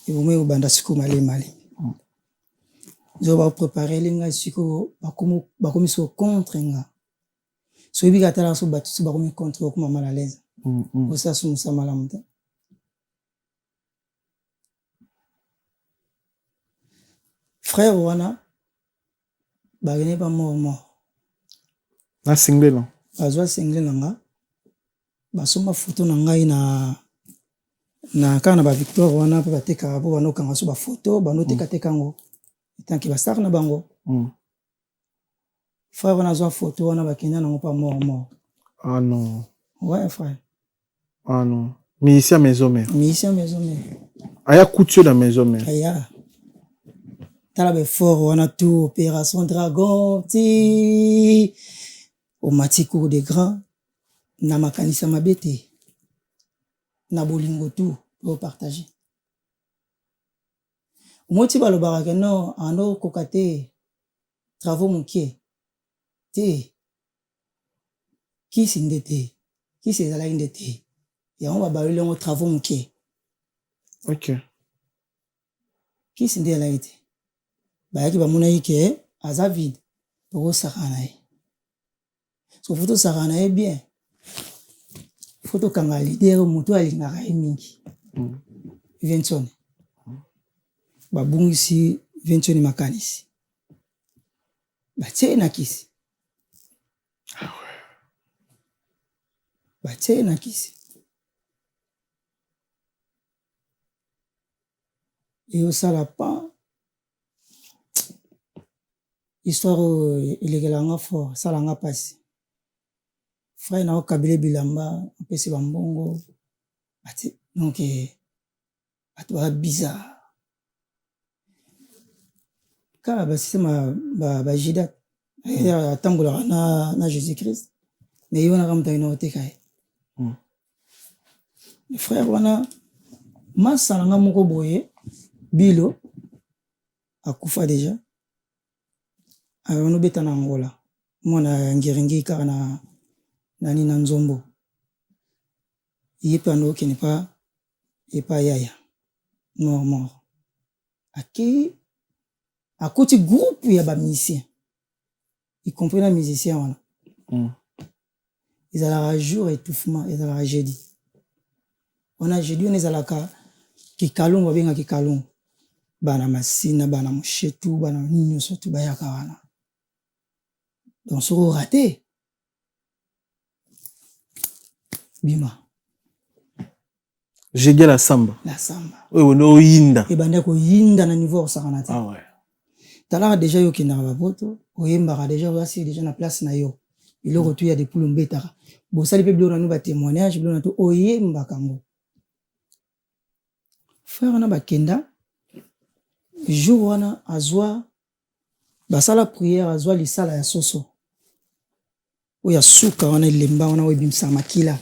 ebongo ekobanda sikoyo malemi malemi nzoka ba prepareli nga sikoyo bakomi sikoyo contre nga soki oyebi kaka tala soki batu bakomi contre okoma mal à l'aise osala su mosala malamu te. Frère wana bakende pa mort mort. Na single na. Bazwa single na nga basomba photo na ngai na na kaka na ba victoire wana pe batekaka po bando kanga so ba photo bando teka teka yango etant que ba star na bango. Frère wana azwa photo wana bakenda nango pa mort mort. Ah non. Ouais frère. Ah non. Musicien maison mère. Musicien maison mère. Aya kuti yo na maison mère. Aya. Tala ba effort wana tout opération dragon ti omati cour de grand na makanisa mabe te na bolingo tout po partager. Omoti balobaka ke non ando koka te travaux mokie te. Kisi nde te, kisi ezalaki nde te yango ba baloli yango travaux mukie. Ok. Kisi nde ezalaki te, bayaki bamonaki ke aza vide toko sakana na ye, soki faut tosakana na ye bien faut tokanga leader mutu oyo alingaka ye mingi Vincent, babungisi Vincent makanisi batie ye na kisi. Batie ye na kisi. Eyosala pan histoire oyo elekela nga fort esala nga pasi. Frère nao kabele bilamba apesi ba mbongo batie donc bato baza bizarre. Kaka ba système ya ba Judas atambolaka na Jesus Christ mais ye wana kaka moto akenda koteka ye. Frère wana masta na nga moko boye Bilo akufa dejà. Abanda obeta na Angola. Mwana ya Ngiringiri kaka na nani na Nzombo. Ye pe ando okende pa epa yaya mort mort. Akeyi akoti groupe ya ba musiciens y compris na musicien wana. Ezalaka jour etouffement ezalaka jeudi. Wana jeudi wana ezalaka kikalungu babenga kikalungu. Bana masina, bana mushetu, bana nini nyoso tu bayaka wana. Donc soki o rater bima. Jeudi ya la samba. La samba. Oyo ebandi oyinda. Ebandi koyinda na niveau osakana te. Ah ouais. Talaka deja yo okendaka ba poto, oyembaka deja oza sur deja na place na yo. Biloko tu ya depuis lombetaka. Bosali pe biloko na bino ba témoignage, biloko na to oyembaka ngo. Frère wana bakenda jour wana azwa basala prière azwa lisala ya soso. Oyo ya suka wana elemba wana oyo ebimisaka makila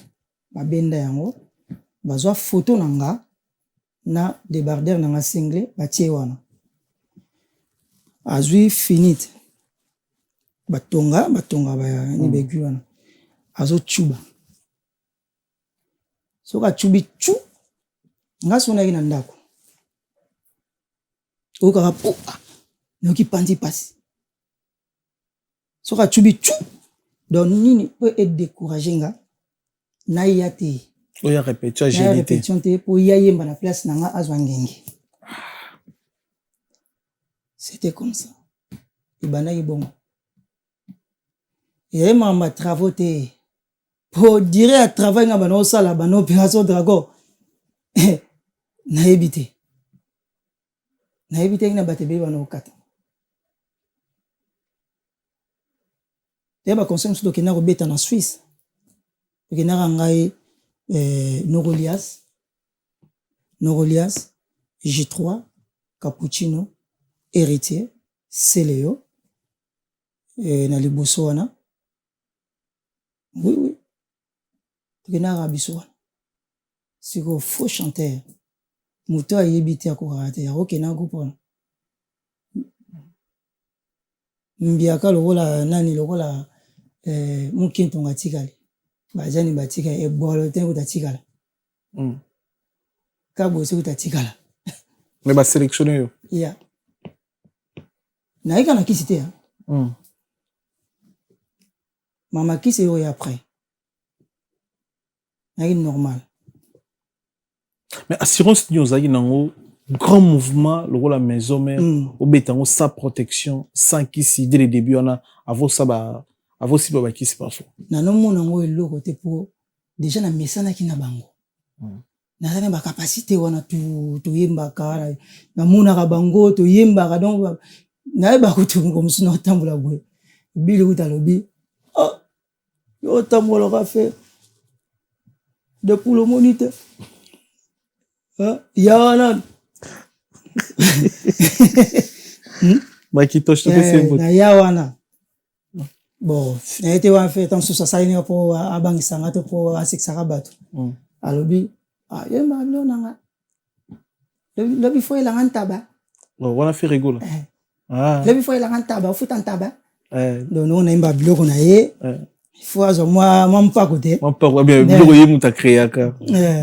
babenda yango bazwa photo na nga na debardeur na nga single batie wana azwi finite batonga batonga ba ni begu wana azocuba soki acubi cu nga soki nayaki na ndako oyokaka po ah, nayoki panzi pasi soki acubi cu donc nini po e décourager nga naya te oya répétition naya répétition te po ya yemba na place na nga azwa ngenge. C'était comme ça, ebandaki bongo. Ezali makambo ya travaux te po dire ya travail nga bana osala bana opération dragon nayebi te, nayebi te na bato ebele bana okata te. Ba conseil mosusu tokenda kobeta na Suisse, tokendaka ngai Norolias, Norolias, J3, Cappuccino, Héritier, Celeo na liboso wana. Oui oui, tokendaka biso wana. Sikoyo faux chanteur moto ayebi te akokaka te akokenda groupe wana mbiaka lokola nani lokola Mukintonga atikali bajani batikali ebwalo te kuta atikala kabosi kuta atikala. Mais ba sélectionner yo. Ya nayeka na kisi te. Mama kisi oyo après nayaki normal. Mais assurance nini ozalaki nango grand mouvement lokola maison mère obeta yango sans protection, sans kisi dès le début wana avosa avosiba bakisi parfois? Nanomona yango eloko te po déjà namesanaki na bango. Naza na bacapacité wana toyembaka, namonaka bango toyembaka, donc nayebaka kutu moko mosusu naotambola boye bili kutu alobi oh, yo otambolaka fe depuis lomoni te ya wana. Makitosh na ya wana bon naye te wana fe ntango mosusu asali ninga mpo abangisanga to mpo asekisaka bato. Alobi yembaka biloko na nga lobi fo elanga ntaba. Wana fe rigola. Lobi fo elanga ntaba ofuta ntaba. Donc noko nayemba biloko na ye fo azwa mwa mpako te. Mpako biloko ye moto akreaka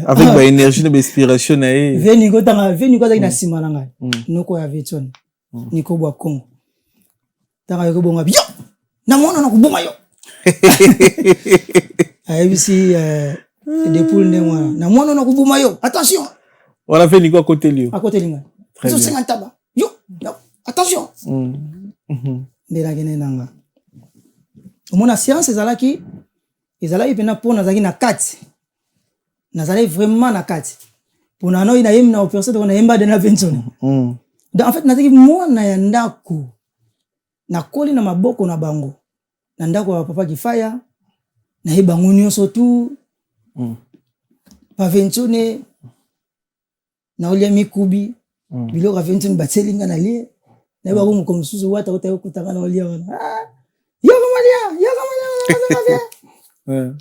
avec ba énergie na ba inspiration na ye. Ve Niko tanga ve Niko azalaki na nsima na ngai noko ya Vetson Niko bwa Congo tanga yoki bonga yo namona na koboma yo ayebisi Depoule ndenge wana namona na koboma yo attention. Wana fe Niko akoteli yo. Akoteli ngai ezosenga ntaba yo attention nde nakende nanga omona assurance ezalaki mpena mpo nazalaki na kati, nazalaki vraiment na kati mpona ano nayembi na opération toko nayemba de na Vincent. Donc en fait nazalaki mwana ya ndako, nakoli na maboko na bango na ndako ya papa Kifaya, nayebi bango nyonso tu. Paventsone naolia mikubi biloko ya Vincent batieli nga nalie nayeba ko moko mosusu wata uta okutanga naolia wana yoka malia yoka malia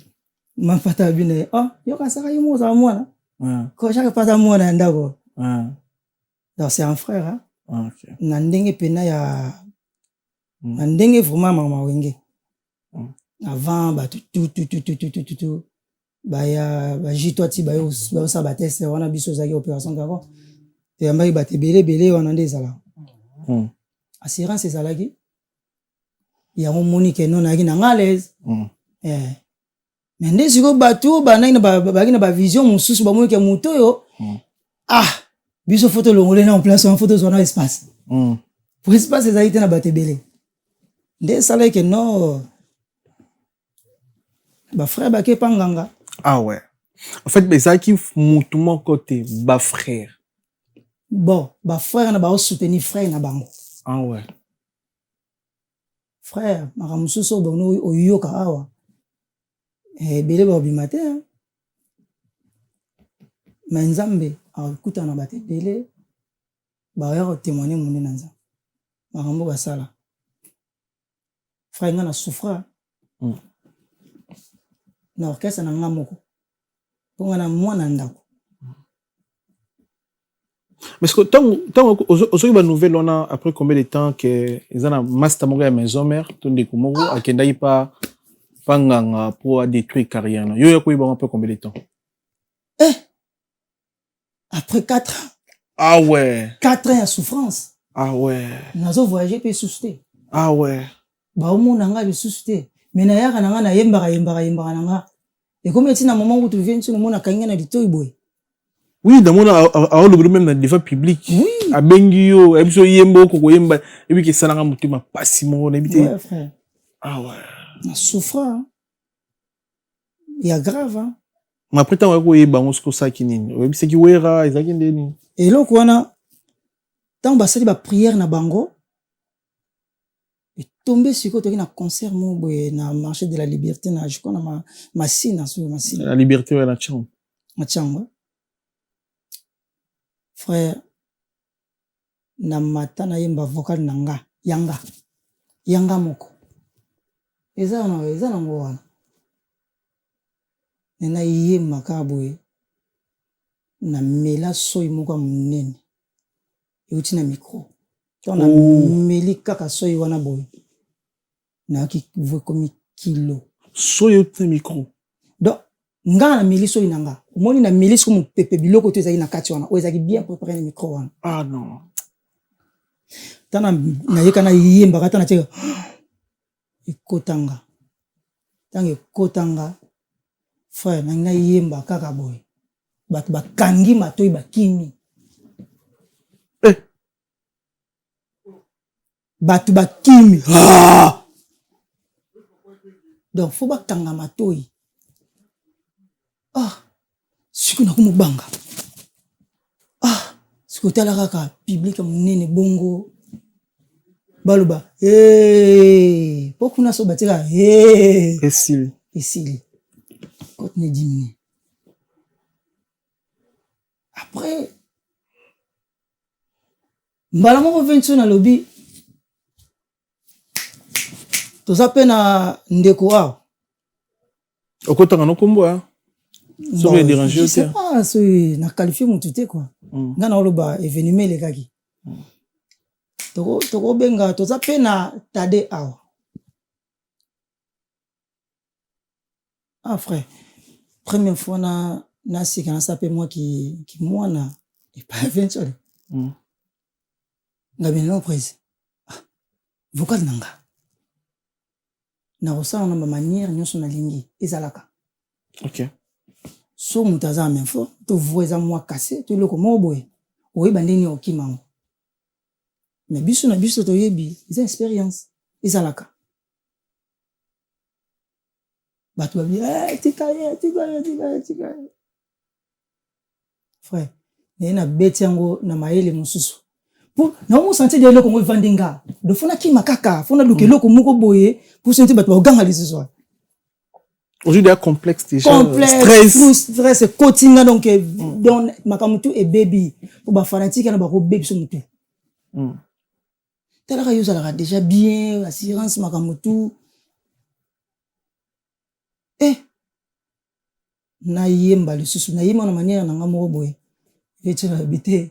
mapata bino ye oh yoka saka yo moko ozala mwana ko chaque pata mwana ya ndako. Donc c'est un frère hein? Na ndenge pena ya Na ndenge vraiment mama Wenge. Avant bato tu tu tu tu tu tu tu tu baya bajitwa ti bayosala bateste wana, biso ezalaki opération dragon, toyambaki bato ebele ebele wana nde ezalaka. Assurance ezalaki yango, moni ke no nayaki na nga à l'aise. Mais nde sikoyo bato oyo bandaki na bavision mosusu, bamoni ke moto oyo, ah, biso faut tolongole na place wana, faut tozwa na espace, po espace ezalaki te na bato ebele. Nde esalaki ke no bafrère bake epa nganga. Ah ouais, en fait ezalaki mutu moko te, bafrère? Bon, bafrère na baosoutenir frère na bango. Ah ouais. Frère, makambo mosusu oyo bango oyoka awa, ebele bakobima te. Mais Nzambe akutana na bato ebele, baoya kotémoigne monene na Nzambe makambo basala. Frère, nga na souffra na orchestre na nga moko, mpo nga na mwana ndako. Parce que ntango ozoki banouvelle wana, après combien de temps ke eza na master moko ya maison mère to ndeko moko akendaki pa nganga po adétruire carrière na yo, ya koyeba après combien de temps? Eh, après 4 ans. Ah ouais. 4 ans ya souffrance. Ah ouais. Nazo voyage mpe lisusu te. Ah ouais. Baomona nga lisusu te, mais nayaka na nga, nayembaka, yembaka, yembaka na nga. Ekomi ntina mama kutu vie nti nomona akangi nga na litoi boye. Oui, namona aolobeli même na devant public. Oui. Abengi yo, ayebi so yemba, oko koyemba, eyebi ke esalanga motema pasi moko, nayebi te. Ouais, frère. Ah ouais. Na souffra ya grave, hein? Mais après, ntango oyaki koyeba yango, soki osalaki nini? Oyebisaki Wera? Ezalaki nde nini? Eloko wana, ntango basali baprière na bango, etombe sikoyo toki na concert moko boye na Marché de la Liberté, na, je crois, na Masina, soki Masina. La Liberté oyo na Tshangu? Na Tshangu, frère. Na mata, nayemba vocal na nga, yanga yanga moko, eza na, eza nango wana. Me nayemba kaka boye, namela soi moko ya monene euti na micro. Ntango nameli kaka soi wana boye, nayoki voix ekomi kilo. Soi euti na micro? Donc nga nameli soi na nga, omoni, nameli siko mopepe, biloko to ezalaki na kati wana, oyo ezalaki bien préparé na micro wana. Ah non. Ntango nayeka, nayembaka, ntango natieka, ekotanga, ntango ekotanga, frère, nangi nayemba kaka boye, bato bakangi matoi, bakimi. Eh. Bato bakimi. Ah! Donc faut bakanga matoi. Ah, sikoyo nakomobanga. Ah, sikoyo tala kaka public ya monene bongo, baloba po kuna so batika. Esili. Esili, continue diminuer. Après, mbala moko Vincent alobi toza mpe na ndeko awa. Okotanga no kombo ya soki edérange yo te. Pas soki na qualifie motu te, quoi. Nga na oloba événement elekaki. Tokobenga, toza mpe na Tade awa. Ah frère, première fois na nasika, nasala mpe mwa kimwana epai Vincent. Ngabi no prise. Ah, vocal na nga nakosala na bamanière nyonso nalingi ezalaka. So moto aza na main fort to voix eza mwa kase to eloko moko boye, oyeba ndenge nini okima yango. Mais biso na biso toyebi, eza expérience ezalaka. Bato babi: "Eh, tika ye, tika ye, tika ye, tika ye." Frère, naye nabeti yango na mayele mosusu po naomosentir de eloko ngo evandi nga. Donc faut nakima kaka, faut naluka eloko moko boye po sentir bato baganga lisusu wana. Ozwi deya complexe déjà. Complexe. Stress. Stress ekoti nga. Donc makambo tu ebebi po bafanatike wana bakobebi so motu. Talaka, yo ozalaka déjà bien, assurance, makambo tu. Eh, nayemba lisusu, nayemba na manière na nga moko boye, etiela yebi te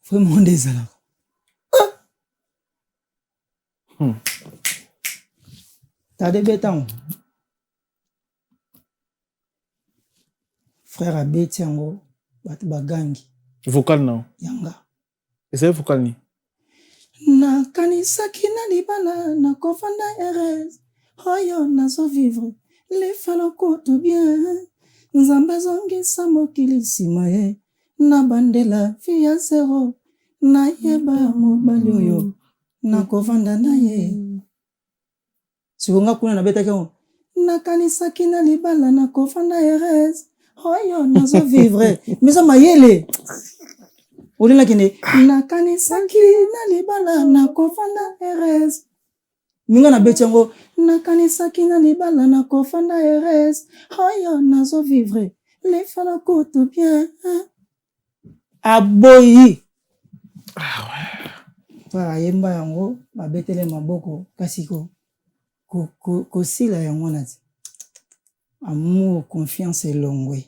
vraiment nde ezalaka. Tade beta yango. Frère abeti yango, bato bagangi. Vocal na yanga. Ezali vocal nini? Nakanisaki na libala nakofanda heureuse, oyo nazovivre lifelo kutu bien. Nzambe azongisa mokili nsima ye, nabandela vie ya zero, nayeba mobali oyo nakovanda na ye. Sikoyo nga kuna nabetaki yango, nakanisaki na libala nakofanda heureuse, oyo nazovivre mais eza mayele olelaki nde nakanisaki na libala nakofanda heureuse. Minga nabeti yango, nakanisaki na libala nakofanda heureuse, oyo nazovivre lifelo kutu bien. Aboyi. Frère ayemba yango, babetele maboko, kasi kosila yango wana ti amour confiance elongwe.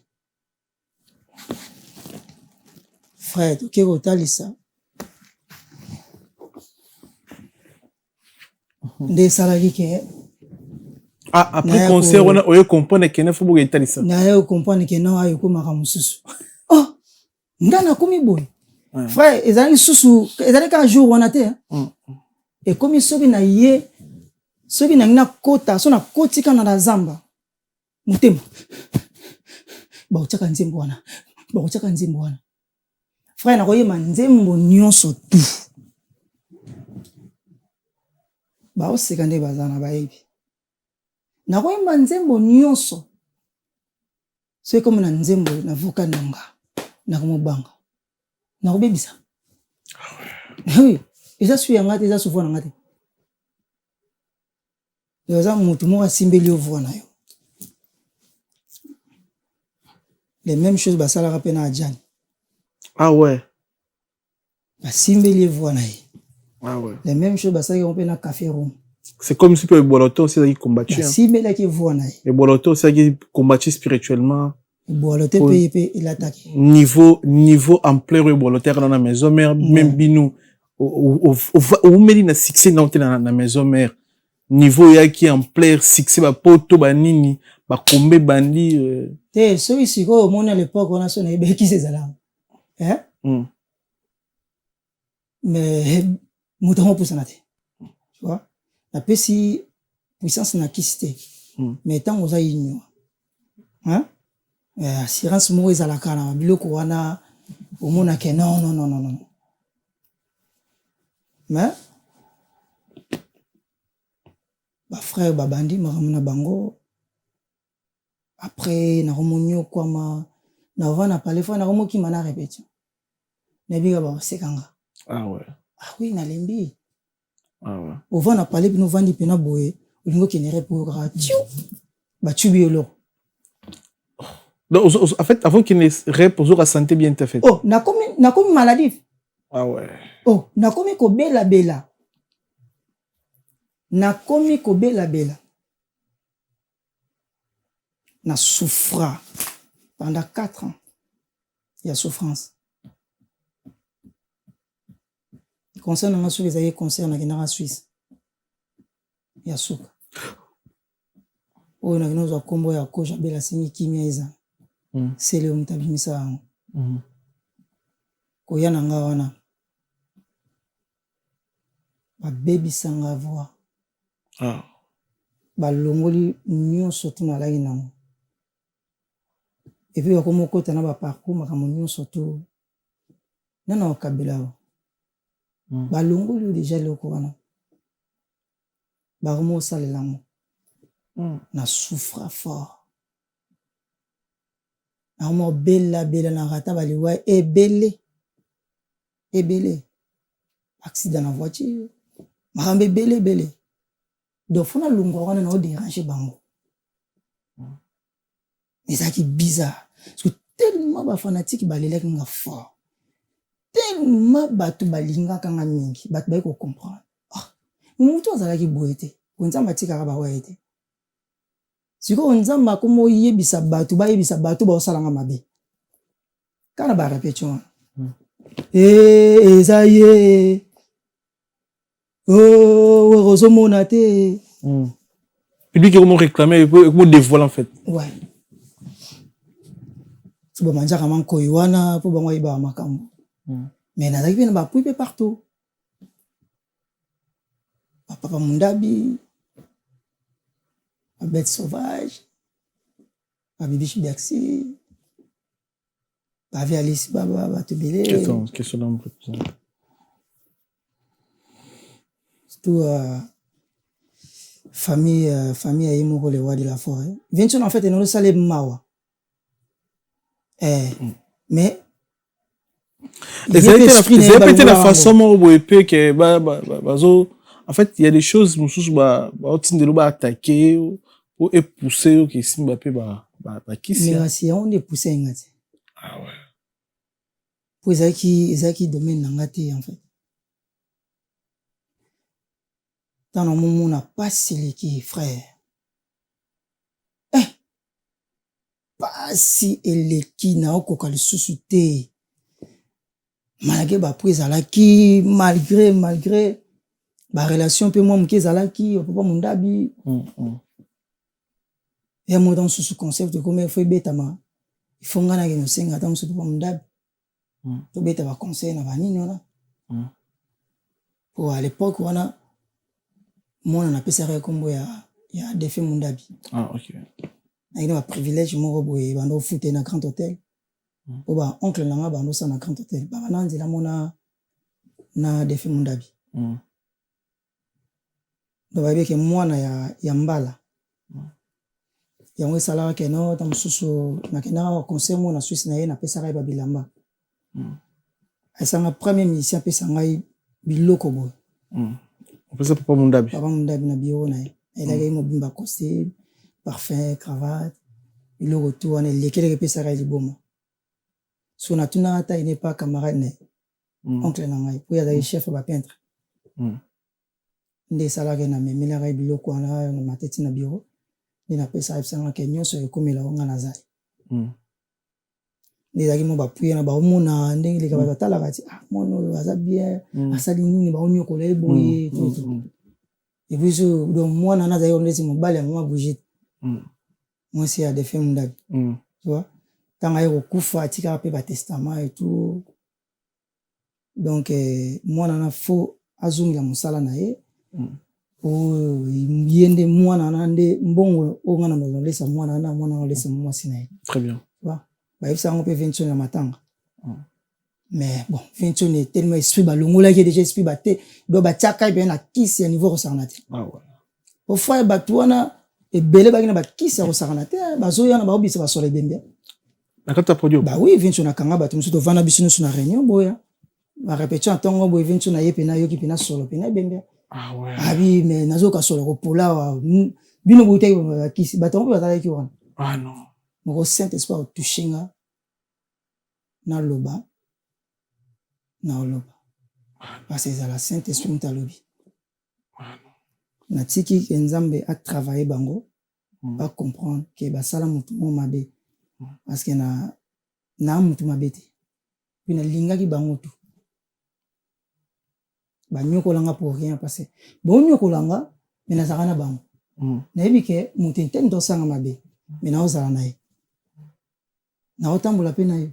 Frère toke kotalisa nde esalaki ke Ah, après concert wana oye comprendre que ne faut boke etalisa. Naye comprendre que non, ayo ekomaka mosusu. Oh, nga nakomi boye. Frère, ezalaki lisusu, ezalaki kaka jour wana te. Ekomi soki na ye, soki nangi nakota, so nakoti kaka na zamba, motema bakotiaka nzembo wana, bakotiaka nzembo wana. Frère, nakoyeba nzembo nyonso tout. Baoseka nde baza na bayebi. Nakoyemba nzembo nyonso. Soki komi na nzembo na vocal na nga, nakomobanga. Nakobebisa. Oui, eza su ya nga te, eza su voix na nga te. Eza mutu moko asimbeli yo voix na yo. Les mêmes choses basalaka pe na Adjani. Ah ouais. Basimbeli ye voix na ye. Ah ouais. Les mêmes choses basalaki yango pe na Café Room. C'est comme si pe Eboloto aussi azalaki combattu. Basimbelaki voix na ye. Eboloto aussi azalaki combattu spirituellement. Eboloto pe ye pe elataki. Niveau ampleur oyo Eboloto ayaka na maison mère, même bino oumeli na succès na te na maison mère. Niveau oyaki ampleur succès ba poto ba nini ba kombe bandi. Te soki sikoyo omoni à l'époque wana so nayebaki kisi ezalaka. Hein? Mais moto yango opusana te. Tu vois? Napesi puissance na kisi te. Mais ntango oza ignora. Hein? Assurance moko ezalaka na biloko wana omonake non non non non non. Mais ba frère babandi makambo na bango. Après nakomonyokwama nava na palais fois nakomokima na répétition. Nayebika bakosekanga. Ah ouais. Ah oui, nalembi. Ah ouais. Ova na palais bino vandi pena boye, olingo kende rep oyo kaka tiu. Batubi eloko. Donc, en fait, avant qu'il ne rep, ozoka santé bien te fait. Oh, nakomi maladif. Ah ouais. Oh, nakomi kobela bela. Nakomi kobela bela. Na souffra pendant 4 ans. Ya souffrance. Concert nanga soki ezalaki concert nakendaka Suisse. Ya suka. Oyo nakenda kozwa kombo ya Koja Bela asengi kimia eza. Sele moto abimisa yango. Koya na nga wana. Babebisa nga voix. Balongoli nyonso tu nalaki nango. Et puis bakomi okota na ba parcours makambo nyonso tu. Nana okabela yo. Balongoli yo déjà eloko wana. Bakomi osalela yango. Na souffra fort. Nakomi obela bela na rata baliwa ebele. Ebele. Accident na voiture. Makambo ebele ebele. Donc faut nalongwa wana na odéranger bango. Ezalaki bizarre. Parce que tellement ba fanatique balelaki nga fort. Tellement bato balingaka nga mingi, bato bayi ko comprendre. Ah, moto azalaki boye te. Nzambe atikaka ba waye te. Sikoyo Nzambe akomi oyebisa bato, bayebisa bato baosala nga mabe. Kana ba répétition wana. Eh, eza ye. Oh, ozomona te. Public ekomo réclamer, ekomo dévoiler en fait. Ouais. So bamanzaka mankoi wana mpo bango ayebaka makambo. Mais nazalaki mpe na bapui mpe partout. Bapapa Mundabi, babête sauvage, babibiche Bercy, bavi Alice, bato ebele. Question d'homme représente. Surtout famille ya ye moko, le roi de la forêt Vincent. En fait, enolosala mawa, mais Ezali te na façon moko boye mpe ke bazo, en fait, il y a des choses mosusu baotindelo baattaquer po epousse yo ke esimba mpe bakisi. Kasi yango nde epousse nga te. Po ezalaki domaine na nga te. En fait, ntango namomona pasi eleki, frère, pasi eleki, naokoka lisusu te, malgré bapui ezalaki, malgré barelation mpe mwa moke ezalaki, papa Mondabi ya moto mosusu, concept ekoma ifo ebetama, ifo ngai nakende osenga ata mosusu papa Mondabi, tobeta baconseil na banini wana. Po à l'époque wana, mwana napesaka ye nkombo ya défunt Mundabi. Nayaki na baprivilège moko boye, bando ofute na Grand Hôtel, po baoncle na nga bando osala na Grand Hôtel, baba na nzela mona na défunt Mundabi. Donc bayebi ke mwana ya mbala yango esalaka keno ta mosusu nakendaka concert moko na Suisse na ye, napesaka ye babilamba. Esanga premier musicien apesa ngai biloko boye. Opesa papa Mundabi? Papa Mundabi, na bureau na ye, ayelaki ye mobimba, costume, parfum, cravate, biloko tu wana elekeleke, epesaka ye liboma. So natunaka ata ye pa camarade na ye, oncle na ngai, po ye azalaki chef ya bapeintre. Nde esalaka namemelaka ye biloko wana na mateti na bureau, nde napesaka, yebisanga ke nyonso ekomela ngo, nga nazali. Nde ezalaki mwa bapui wana, baomona ndenge eleka, bato batalaka ti: "Ah, mwana oyo aza bien, asali nini baonyokola ye boye?" Et puis so, donc mwana wana azalaki neti mobali ya mama Brigitte, mwasi ya défunt Mundabi. Tu vois, ntango aye kokufa, atikaka mpe batestament et tout. Donc mwana wana fo azongela mosala na ye. Oyo ye nde mwana wana, nde mbongo oyo nga na nolesa mwana wana, mwana wana olesa mwasi na ye. Très bien. Bayebisa yango mpe Vincent ya matanga. Mais bon, Vincent tellement esprit balongolaki déjà esprit bate, donc batiaka ye mpe na kisi ya niveau kosakana te. Ah ouais. Ofrère, bato wana ebele baki na bakisi ya kosakana te, bazoya na baobisa basolo ebembe. Na kati ya podium? Bah oui, Vincent akanga bato mosusu, tovanda biso nyonso na réunion boya, barépétition ya ntongo boye. Vincent na ye mpe nayoki mpe na solo mpe na ebembe. Ah ouais. Abi mais nazoyoka solo kopola awa, bino boyutaki bakisi, bato yango mpe bazalaki wana. Ah non. Moko Saint Esprit otouche nga, naloba, naoloba parce que ezala Saint Esprit moto alobi. Natiki ke Nzambe atravaille bango, bacomprendre ke basala motu moko mabe, parce que na motu mabe te, mpe nalingaki bango tu banyokolanga pour rien, parce que bonyokolanga, me nazalaka na bango. Nayebi ke moto interne tosanga mabe, me naozala na ye, naotambola mpe na ye.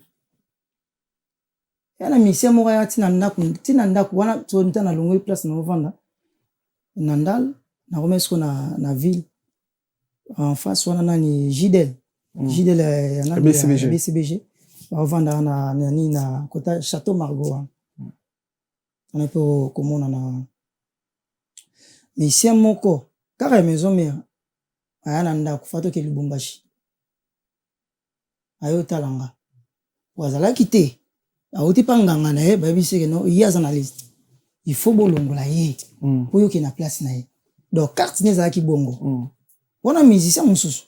Ya na mission moko ya ntina ndako, ntina ndako wana nta nalongoli place naovanda na Ndal, nakoma esiko na ville en face wana, nani, Jidel. Jidel ya nani? BCBG. Ya BCBG, baovandaka na nini, na kota Château Margot wana. Wana mpe komona na musicien moko kaka ya Maison Mère, aya na ndako fa toke Lubumbashi, aye otala nga po azalaki te, awuti mpa nganga na ye, bayebisi ke no, ye aza na liste, il faut bolongola ye po yoke na place na ye. Donc carte ne ezalaki bongo. Wana musicien mosusu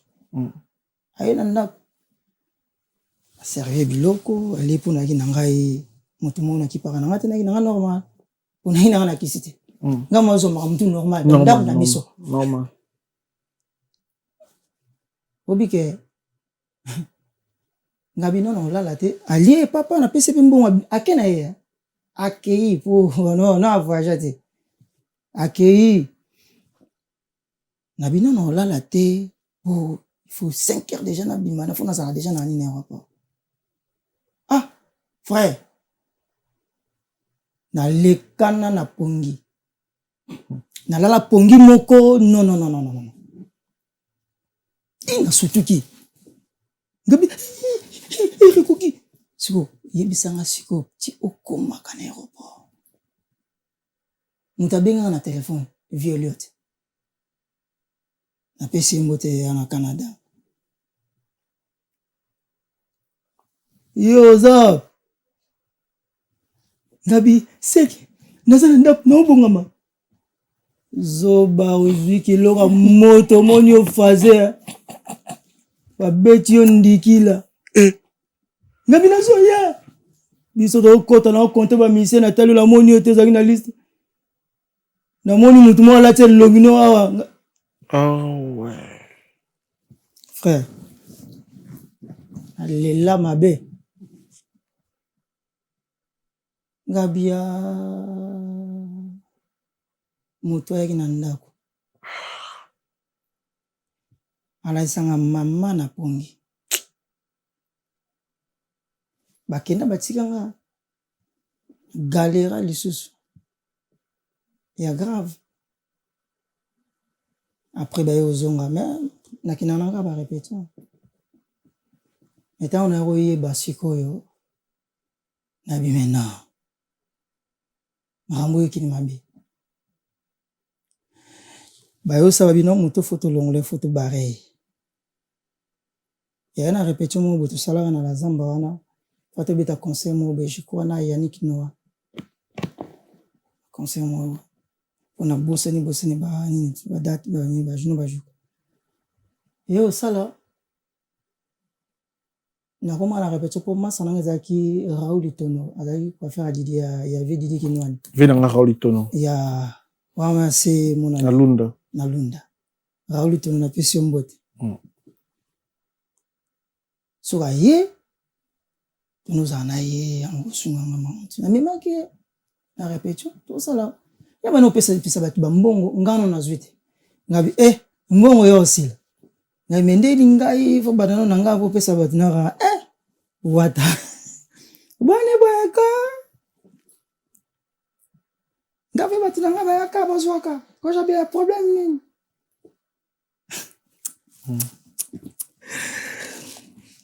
aye na ndako, aservir biloko, alie, mpo nayaki na ngai motu moko nakipaka na ngai te, nayaki na ngai normal, mpo nayaki na ngai nakisi te. Ngai mo azomaka motu normal na ndako na biso. Normal. Obi ke ngabi nono olala te, alie papa, napesi mpe mbongo, ake na ye, akei po no avoyage te, akei. Na bino na olala te po il faut 5 heures déjà na bima na faut nazala déjà na nini aéroport. Ah frère nalekana na pongi nalala pongi moko non non non non non i nasutuki ngabi ekoki sikoyo yebisanga sikoyo ti okomaka na aéroport moto abengaka na telefone vieux Eliot napesi ye mbote ya na Canada yo oza ngabi seki naza na ndako naobongama zoba ozwi kiloko ya moto omoni yo faze babeti yo ndikila eh. Ngabi nazoya biso tokota na okonte bamisie na tali namoni yo te ezalaki na liste namoni motu moko alati elongi no awa oh, ouais. Frère alela mabe ngabia moto ayaki na ndako alakisanga mama na pongi Bakenda batika nga galera lisusu ya grave après baye kozonga mais nakendaka na nga ba repetition mais ntango naye koyeba sikoyo nabime na makambo oyo ekende mabe baye osala bino moto fo tolongola ye fo tobare ye Yaya na repetition moko boye tosalaka na la zamba wana fa tobeta concert moko boye je crois na Yannick Noah concert moko boye po na bosani bosani ba nini ba date ba nini ba jour ba jour ye osala nakoma na repetition po masa nanga ezalaki Raoul Litono azalaki coiffeur ya Didi ya, ya vieux Didi Kinwani vie nanga Raoul Litono ya wana se monana na Lunda na Lunda Raoul Litono napesi yo mbote Soki aye tozala na ye yango kosunga nga mama namemaki ye na repetition tosala ya bana opesa pesa bato bambongo ngano nazwi te ngabi e eh, mbongo yo osila ngai mendeli ngai fo banda no na ngai kopesa bato naka e eh, wata bone boyaka nga mpe bato na ngai bayaka bazwaka kozabela problème nini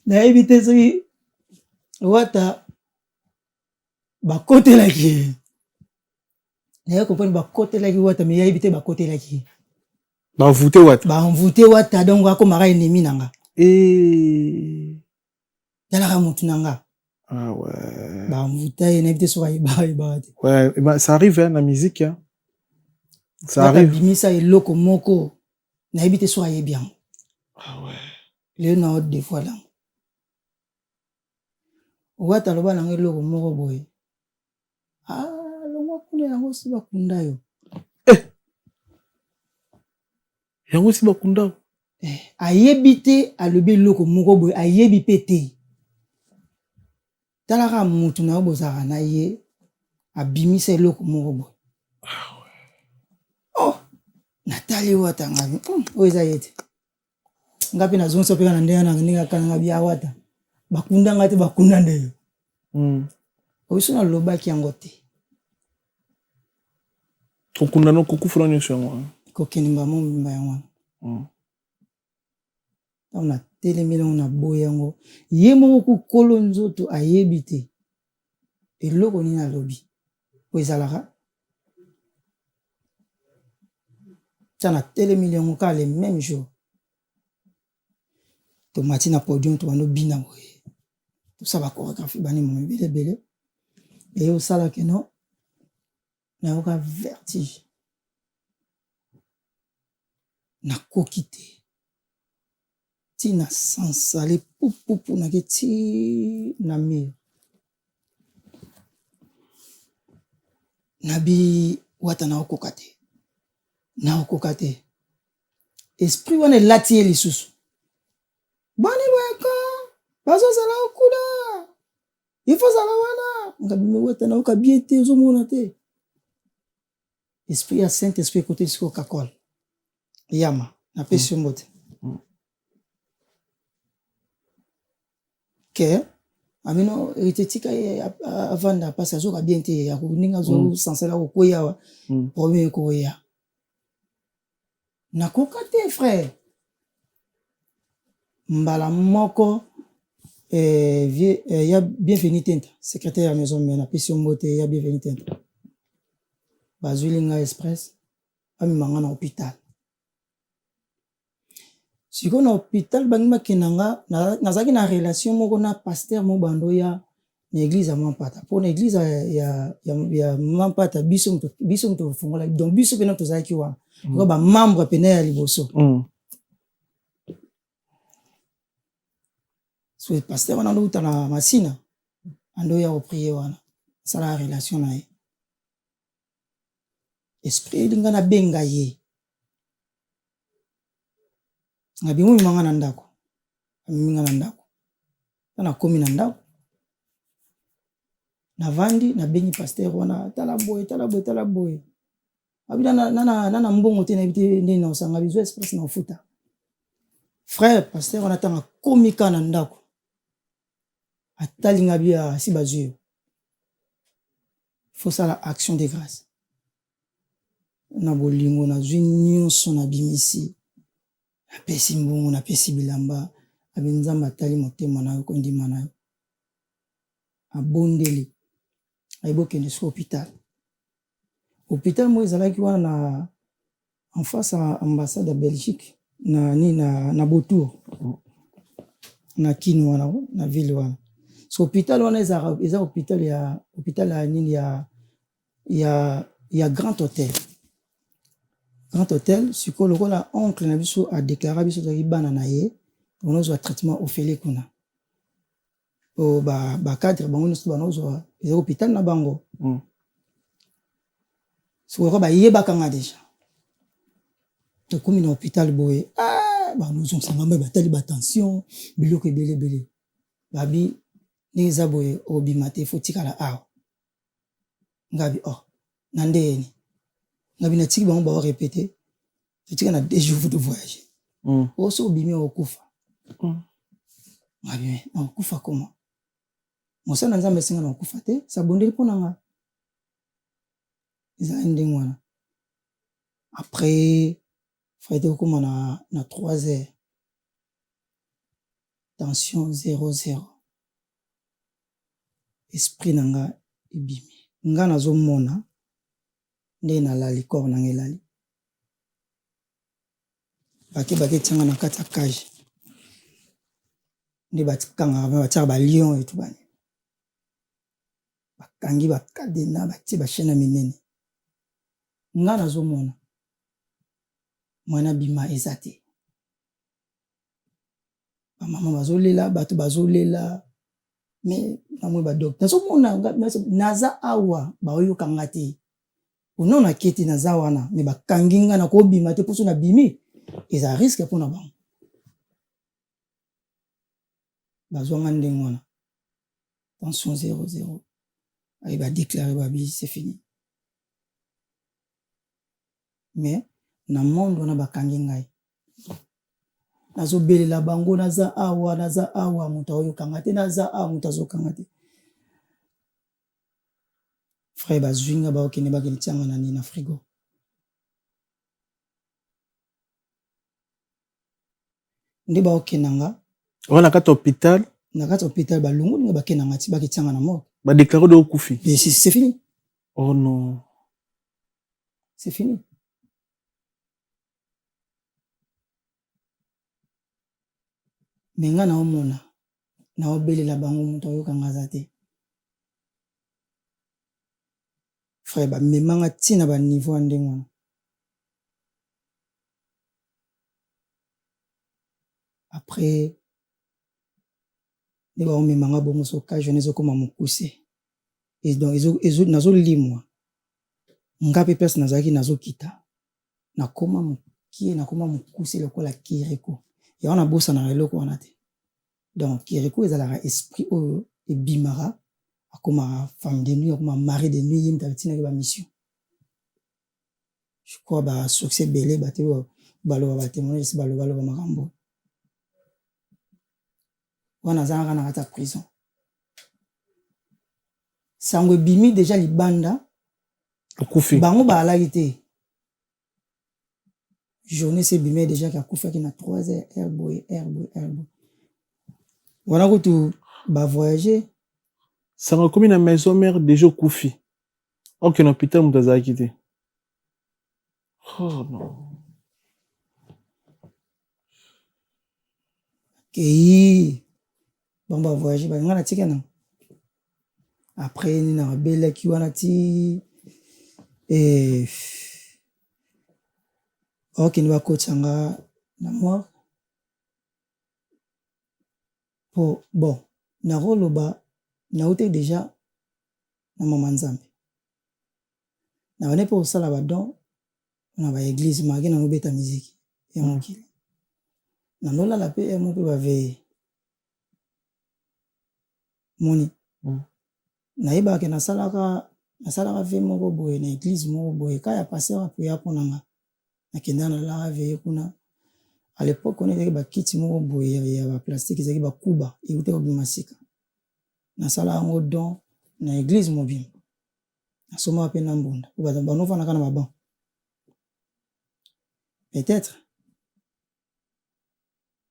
Nayebi te soki wata bakotelaki ye naye comprendre bakotelaki wata mais yayebi te bakotelaki ye baenvoute wata baenvoute wata donc akomaka ennemi na nga eh. Talaka mutu na nga ah ouais. Baenvoute ye nayebi te soki ayebaka ayebaka te ouais, eh ben, ça arrive hein, na musique hein. Ça arrive abimisa eloko moko nayebi te soki ayebi yango ah ouais. Lelo na odevoile yango wata aloba nango eloko moko boye ah, longwa kuna yango si bakunda yo eh. Yango si bakunda eh, ayebi te alobi eloko moko boye ayebi mpe te talaka mutu na yo bozalaka na ye abimisa eloko moko boye ah, oh natali wata ngai oyo eza ye te nga mpe nazongisa mpe na ndenge na ndenge akanga bia wata bakunda nga te bakunda nde yo Oyo nalobaki yango te kokunda no kokufuna nyonso yango wana kokende mbamo mobimba yango wana ntango natelemeli yango naboyi yango ye moko kukolo nzoto ayebi te eloko nini alobi po ezalaka tia natelemeli yango kaka le même jour tomati na podium tobanda obina boye tosala ba choregraphie banimo ebele ebele eye osala keno nayoka vertige nakoki te ti na sansale pupupu nake ti na mur nabi wata naokoka te naokoka te esprit wana elati ye lisusu bani boyaka bazozala kuna il faut zala wana ngabimi wata nayoka bien te ozomona te esprit ya saint esprit ekote sikoyo kakol yama. Napesi yo mbote. Ke amino héritier tika ye avanda parce azoka bien te, ndenge azosansela kokweya awa, problème ekoya. Nakoka te, frère. Mbala moko ya Bienvenu Tenta, secrétaire ya Maison Mère, napesi yo mbote ya Bienvenu Tenta. Bazwili ngai express, bamema nga na hôpital. Sikoyo na hôpital bangi bakenda nga, nazalaki na relation moko na pasteur moko bando ya na église ya Mampata, mpo na église ya Mampata biso moto tofongola. Donc biso mpena tozalaki wana bamembre pene ya liboso. So pasteur wana andouta na Masina, andoya koprier wana, asalaka relation na ye. Esprit elinga nabenga ye, nabimi nga na ndako, amemi nga na ndako. Mpo nakomi na ndako, navandi, nabengi pasteur wana: tala boye, tala boye, tala boye. Abi na mbongo te, nayebi te ndenge na osanga bizwa express na ofuta. Frère, pasteur wana, ntango akomi ka na ndako, atalinga bi asi bazwi yo, fosala action de grâce na bolingo. Nazwi nyonso, nabimisi, napesi mbongo, napesi bilamba. Abi Nzambe atali motema na yo, kondima na yo. Abondeli, ayebi okende soki hôpital. Hôpital moko ezalaki wana na en face ya ambassade ya Belgique na nini na Botour na Kini wana, na ville wana. So hôpital wana eza hôpital ya nini ya Grand Hôtel, Grand Hôtel. Sikoyo lokola oncle na biso adéclara biso tozalaki bana na ye, banozwa traitement ofele kuna po bacadre bango nyonso banozwa, eza hôpital na bango. Sikoyo lokola bayebaka nga déjà, tokomi na hôpital boye, ah, banozongisa ngambo, batali batension, biloko ebele ebele. Babi ndenge eza boye, obima te, fo tikala awa. Ngabi oh, na ndeni ngabi natiki bango, baorépéter, totika na 2 jours de voyage. Oso obimi, okokufa. Ngabi nakokufa koma mosala na Nzambe esenga nakokufa te, sabondeli mpo na nga. Ezalaki ndenge wana. Après, frère, tokóma na 3 heures, tension 0 0, esprit na nga ebimi. Nga nazomona ndenge nalali, corps na nga elali, bake tianga na kati ya cage nde bakangaka, batiaka balion etu bani, bakangi bacadenas, batie bachaîne ya minene. Nga nazomona mwana bima eza te, bamama bazolela, bato bazolela, mais namoni badocteur, nazomona naza awa, baoyoka nga te. Ono naketi, naza wana, mais bakangi nga, nakobima te, mposo nabimi eza risque mpona bango. Bazwanga ndenge wana, tension 0 0, aye badéclarer, babi c'est fini. Mais na monde wana bakangi ngai, nazobelela bango: naza awa, naza awa, moto aoyokanga te, naza awa, moto azokanga te. Frère, bazwi nga, baokende, bakende tianga na nini, na frigo. Nde baokenda nga Wana na kati ya hôpital? Na kati ya hôpital, balongoli nga, bakenda nga ti baketianga na morgue. Badéclarer de okufi? Mais c'est fini. Oh non. C'est fini. Mais nga naomona, naobelela bango, moto ayokanga aza te. Frère, bamemanga ntina baniveau ya ndenge wana. Après nde baomemanga bongo, so cage wana ezokóma mokuse, donc nazolimwa nga mpe place nazalaki, nazokita, nakóma mokie, nakóma mokuse lokola kiriko. Yango nabosanaka eloko wana te. Donc kiriko ezalaka esprit oyo ebimaka, akomaka femme de nuit, akoma mari de nuit, ye moto atinaki bamission. Je crois basuccès ebele, bato oyo Baloba ba témoignage esi baloba loba makambo wana. Azalaka na kati ya prison, sango ebimi deja libanda. Akufi. Bango baalaki te. Journée se ebimi deja ke akufaki na 3 heures, heure boye, heure boye, heure boye. Wana kutu bavoyage. Sango ekomi na maison mère deja okufi, okende hôpital, moto azalaki te. Oh non. Kei, bango bavoyage, balinga na tika nango. Après nini, nabelaki wana ti bakokende bakotisa nga na morgue. Po bon, nakoloba nauti déjà na mama Nzambe, na bande mpe kosala badon na baeglise make, nanobeta miziki ya mokili, nanolala mpe emo mpe baveye moni. Nayebaka ke nasalaka vœu moko boye na église moko boye ka ya pasteur aprier mpo na nga. Nakenda, nalalaka veillée kuna. À l'époque wana ezalaki bakiti moko boye ya baplastique, ezalaki bakuba euta kobima sika. Nasala yango don na église mobimba, nasomaka mpe na mbunda po banofandaka na baban. Peut-être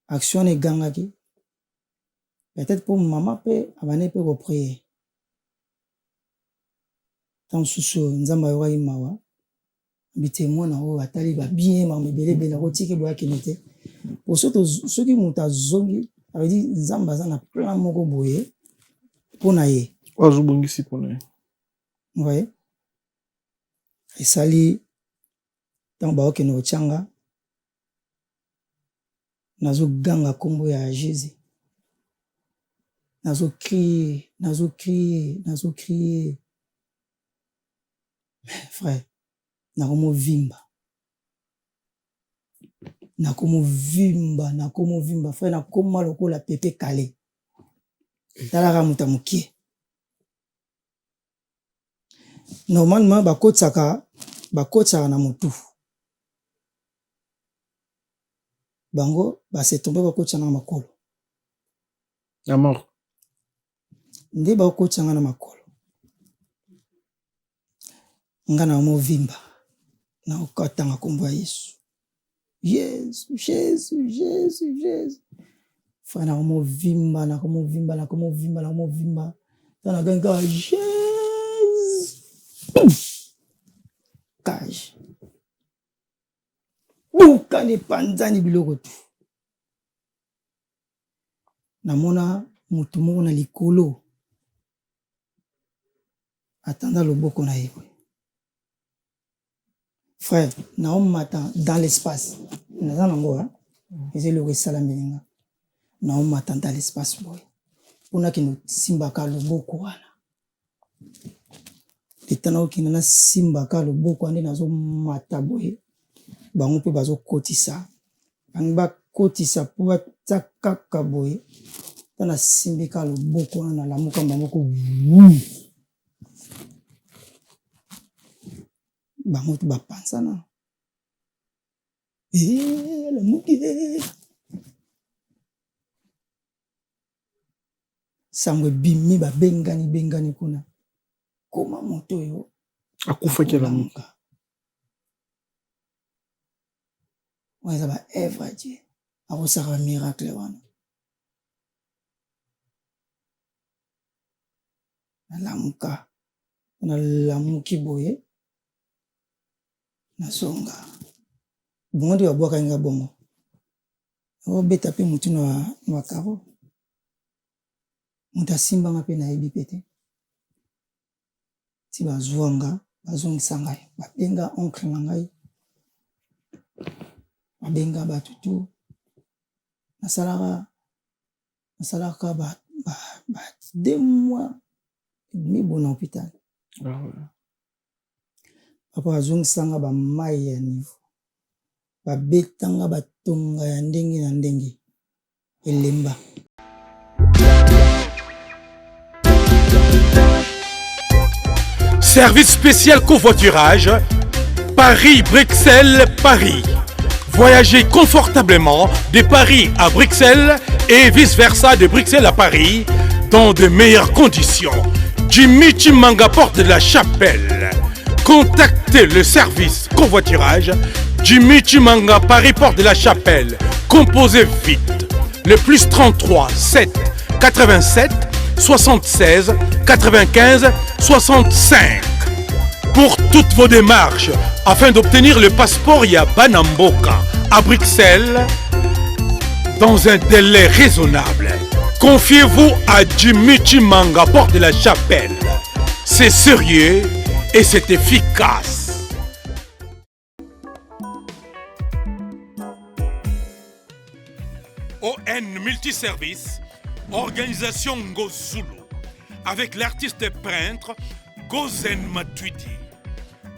action wana egangaki, peut-être mpo mama mpe abandaki mpe koprier. Ntango mosusu Nzambe ayokaki mawa bite mwana oyo atali babien, makambo ebele ebele, akotika boye akende te. Po soki moto azongi, avedi Nzambe aza na plan moko boye mpo na ye. Oyo azobongisi mpo na ye. Voye esali ntango baokende kotyanga, nazoganga nkombo ya Jésus, nazocrier, nazocrier, nazocrier. Mais frère, nakomovimba, nakomovimba, nakomovimba, frère, nakoma lokola pepe kale. Talaka moto ya mokie. Normalement bakotisaka na motu, bango base tromper, bakotisa na makolo. Na mort. Nde bakotisa nga na makolo, nga na movimba, nakotanga nkombo ya Yesu, Yesu, Jésus, Jésus, Jésus. Frère, nakomovimba, nakomovimba, nakomovimba, nakomovimba. Ntango nagangi kaka Jésus, cage bukani, epanzani biloko tu. Namona motu moko na likolo atanda loboko na ye boye. Frère, naomata dans l'espace, naza nango eza eloko esalameli nga. Naomata dans l'espace boye mpona kende osimbaka loboko wana. Leta, naokende nasimbaka loboko wana, nde nazomata boye, bango mpe bazokotisa, bangi bakotisa mpo batia kaka boye. Ta nasimbi kaka loboko wana, nalamuka moko, bango to bapanzana, lamuki. Sango ebimi, babengani bengani kuna, koma moto oyo akufaki alamuka. Wana eza baœuvre ya Dieu, akosaka bamiracle wana. Nalamuka, nalamuki boye, nazonga bongo nde babwakaki nga bongo, obeta mpe motu na bakaro, moto asimbanga mpe nayebi mpe te. Ti bazwa nga, bazongisa ngai, babenga oncle na ngai, babenga bato tu. Nasalaka ba 2 mois et demi boye na hôpital. Papa, azongisanga bamai ya niveau, babetanga batonga ya ndenge na ndenge, elemba. Service spécial covoiturage Paris-Bruxelles-Paris. Voyagez confortablement de Paris à Bruxelles et vice-versa de Bruxelles à Paris dans de meilleures conditions. Jimmy Chimanga porte de la chapelle. Contactez le service convoiturage Jimmy Chimanga Paris porte de la chapelle. Composez vite le plus 33 7 87 76 95 65 pour toutes vos démarches afin d'obtenir le passeport Yabanamboka à Bruxelles dans un délai raisonnable. Confiez-vous à Jimmy Chimanga, porte de la chapelle. C'est sérieux et c'est efficace. ON Multiservice, organisation Ngozulu, avec l'artiste peintre Gozen Matuidi.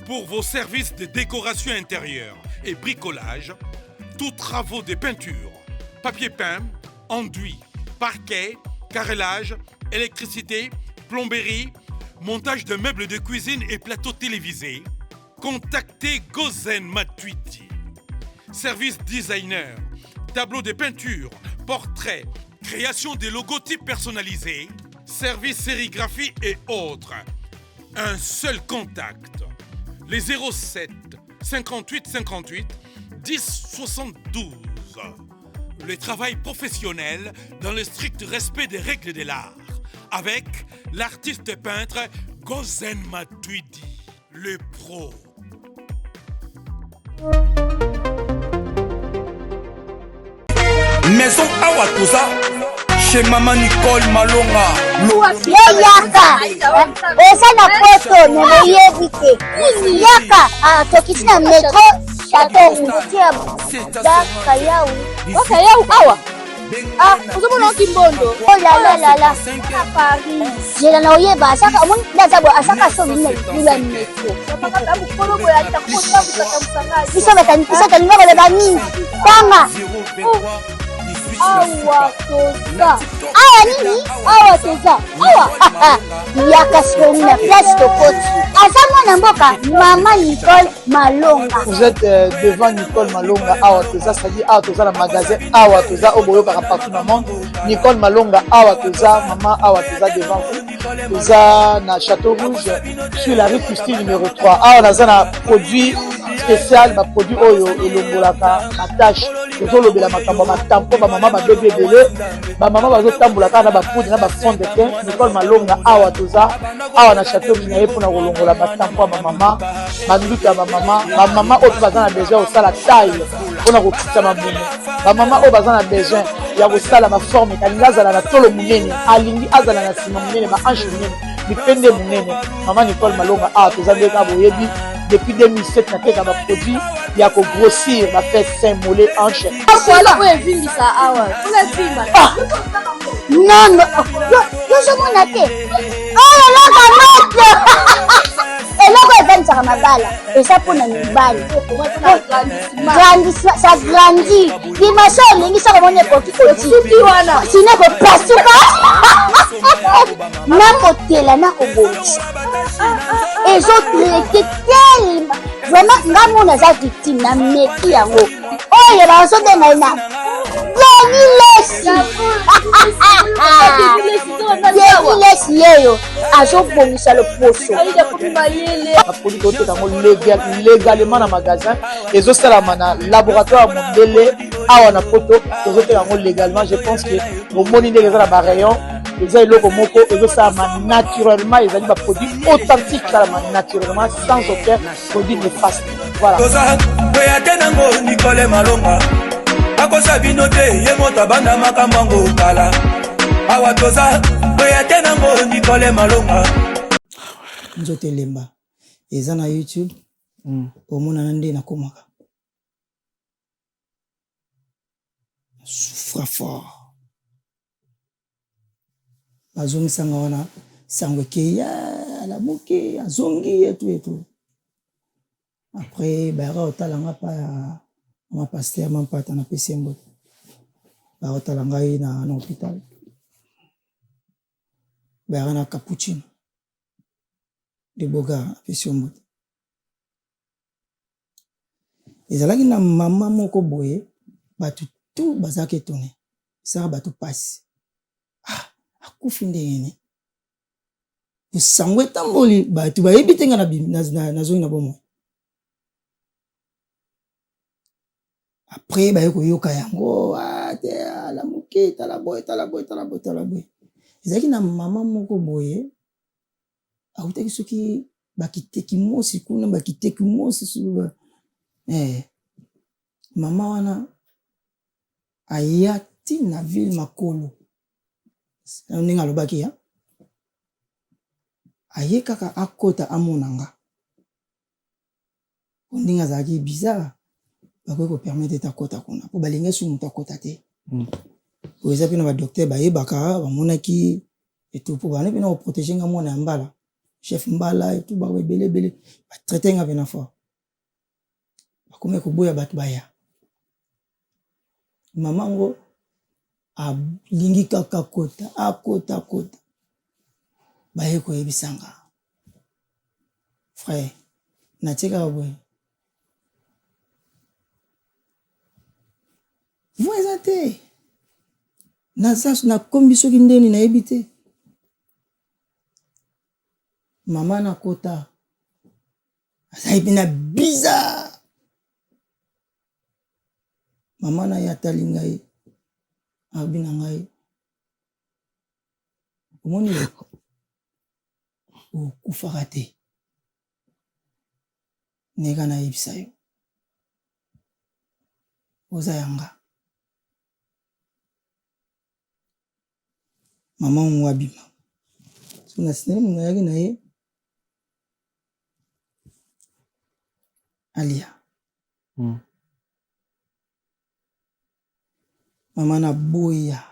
Pour vos services de décoration intérieure et bricolage, tous travaux de peinture, papier peint, enduit, parquet, carrelage, électricité, plomberie, montage de meubles de cuisine et plateaux télévisés, contactez Gozen Matuidi. Service designer, tableau de peinture, portrait, création des logotypes personnalisés, service sérigraphie et autres. Un seul contact. Les 07 58 58 10 72. Le travail professionnel dans le strict respect des règles de l'art. Avec l'artiste peintre Gozen Matuidi, le pro. Maison awa toza chez mama Nicole Malonga. Yo yaka oza na poto me boyebi te yaka ah, tokiti na metro chateau rouge bakayau bakayau awa Ah, ozomona oki mbondo. Oh la la la la. Paris. Zela na oyeba asaka omoni ndaza bo asaka so bino libula metro. Biso batani biso tolinga koloba mingi. Tanga. Awa toza. Awa nini? Awa toza. Awa. Yaka sikoyo na place tokoti. Aza mwana mboka mama Nicole Malonga. Vous êtes euh, devant Nicole Malonga awa toza c'est-à-dire awa toza na magasin awa toza oyo boyokaka partout na monde Nicole Malonga awa toza mama awa toza devant vous toza na Château Rouge sur la rue Christine numéro 3 awa naza na produit spécial ba produit oyo elongolaka ba tache tozolobela makambo ya batampo bamama babebi ebele bamama bazotambola kaka na bapoudre na bafond de teint Nicole Malonga awa toza awa na chateau na ye mpona kolongola batampo ya bamama banduta ya bamama bamama oyo mpe baza na besoin ya kosala taille mpona kokitisa mabumu bamama oyo baza na besoin ya kosala baforme alingi azala na tolo monene alingi azala na nsima monene bahanche monene mipende monene mama nicole malonga awa toza nde kaka boyebi depuis 2007 nateka baproduit ya kogrossir bafesse sein mollet hanche oyo evimbisa awa ah! non non yozomona te oyo eloko moto eloko evandisaka mabala eza mpo na mibali ça grandit dimension olingi soko omoni ekoki koti sino ekopasuka nakotela nakobongisa ezotraite telema vraiment nga mona aza victime na meki yango oyo bazobenga ye na Denis Lessi Denis Lessi yeyo azobongisa loposo baproduit toteka yango légalement na magasin ezosalama na laboratoire ya mondele awa na poto tozoteka yango légalement je pense que bomoni ndenge eza na barayon eza eloko moko ezosalama naturellement ezali baproduit authentique esalama naturellement sans aucun produit néfaste voilà toza kweya te nango nikole malonga akosa bino te ye moto abanda makambo yango kala awa toza kweya te nango nikole malonga nzoto elemba eza na youtube mm. omonana nde nakomaka souffra fort Bazongisa nga wana sango ekeyi alamuki azongi etu etu après bayaka kotala nga pa ya mama pasteur mampata na pesi ye mbote baya kotala ngai na, na hôpital bayaka na cappuccino de bogar apesi yo mbote. Ezalaki na mama moko boye, bato tout bazalaki etone, esalaka bato pasi. Ah, akufi ndenge nini? Sango etamboli, bato bayebi te nga nazongi na bomoi. Après baye koyoka yango, ah, te alamuki, tala boye, tala boye, tala boye, tala boye. Ezalaki na mama moko boye, awutaki soki bakiteki mosi kuna, bakiteki mosi soki ba eh, mama wana aya ti na ville makolo ndenge alobaki ya aye kaka akota amona nga po ndenge azalaki bizarre bakoki ko permettre ete akota kuna po balingi su moto akota te. Po eza pe na ba docteur bayebaka bamonaki etout po bana pena ko proteger nga mwana ya mbala chef mbala etout ba ebele ebele ba traite nga pena fort bakomi koboya bato baya mama ngo alingi kaka kota akota kota baye koyebisa nga frère natie kaka boye Voix eza te. Naza nakombi soki ndeni nayebi te. Mama nakota azali mpe na bizarre. Mama na ye atali ngai alobi na ngai omoni okufaka te. Neka nayebisa yo oza ya nga. Mama ngo abima so na sineli moto nayaki na ye alia. Mama na aboya,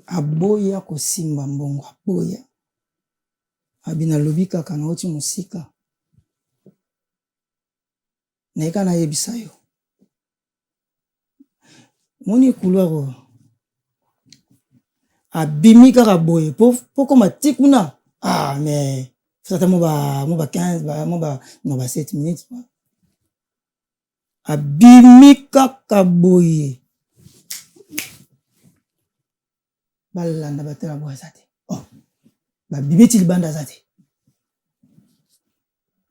aboya kosimba mbongo, aboya. Abi nalobi kaka nauti mosika naye kaka nayebisa yo omoni couloir oyo abimi kaka boye po koma ti kuna ah mais ata mo ba mo ba 15 ba mo ba no ba 7 minutes abimi kaka boye Balanda batala boye aza te. Oh. Babimi ti libanda aza te.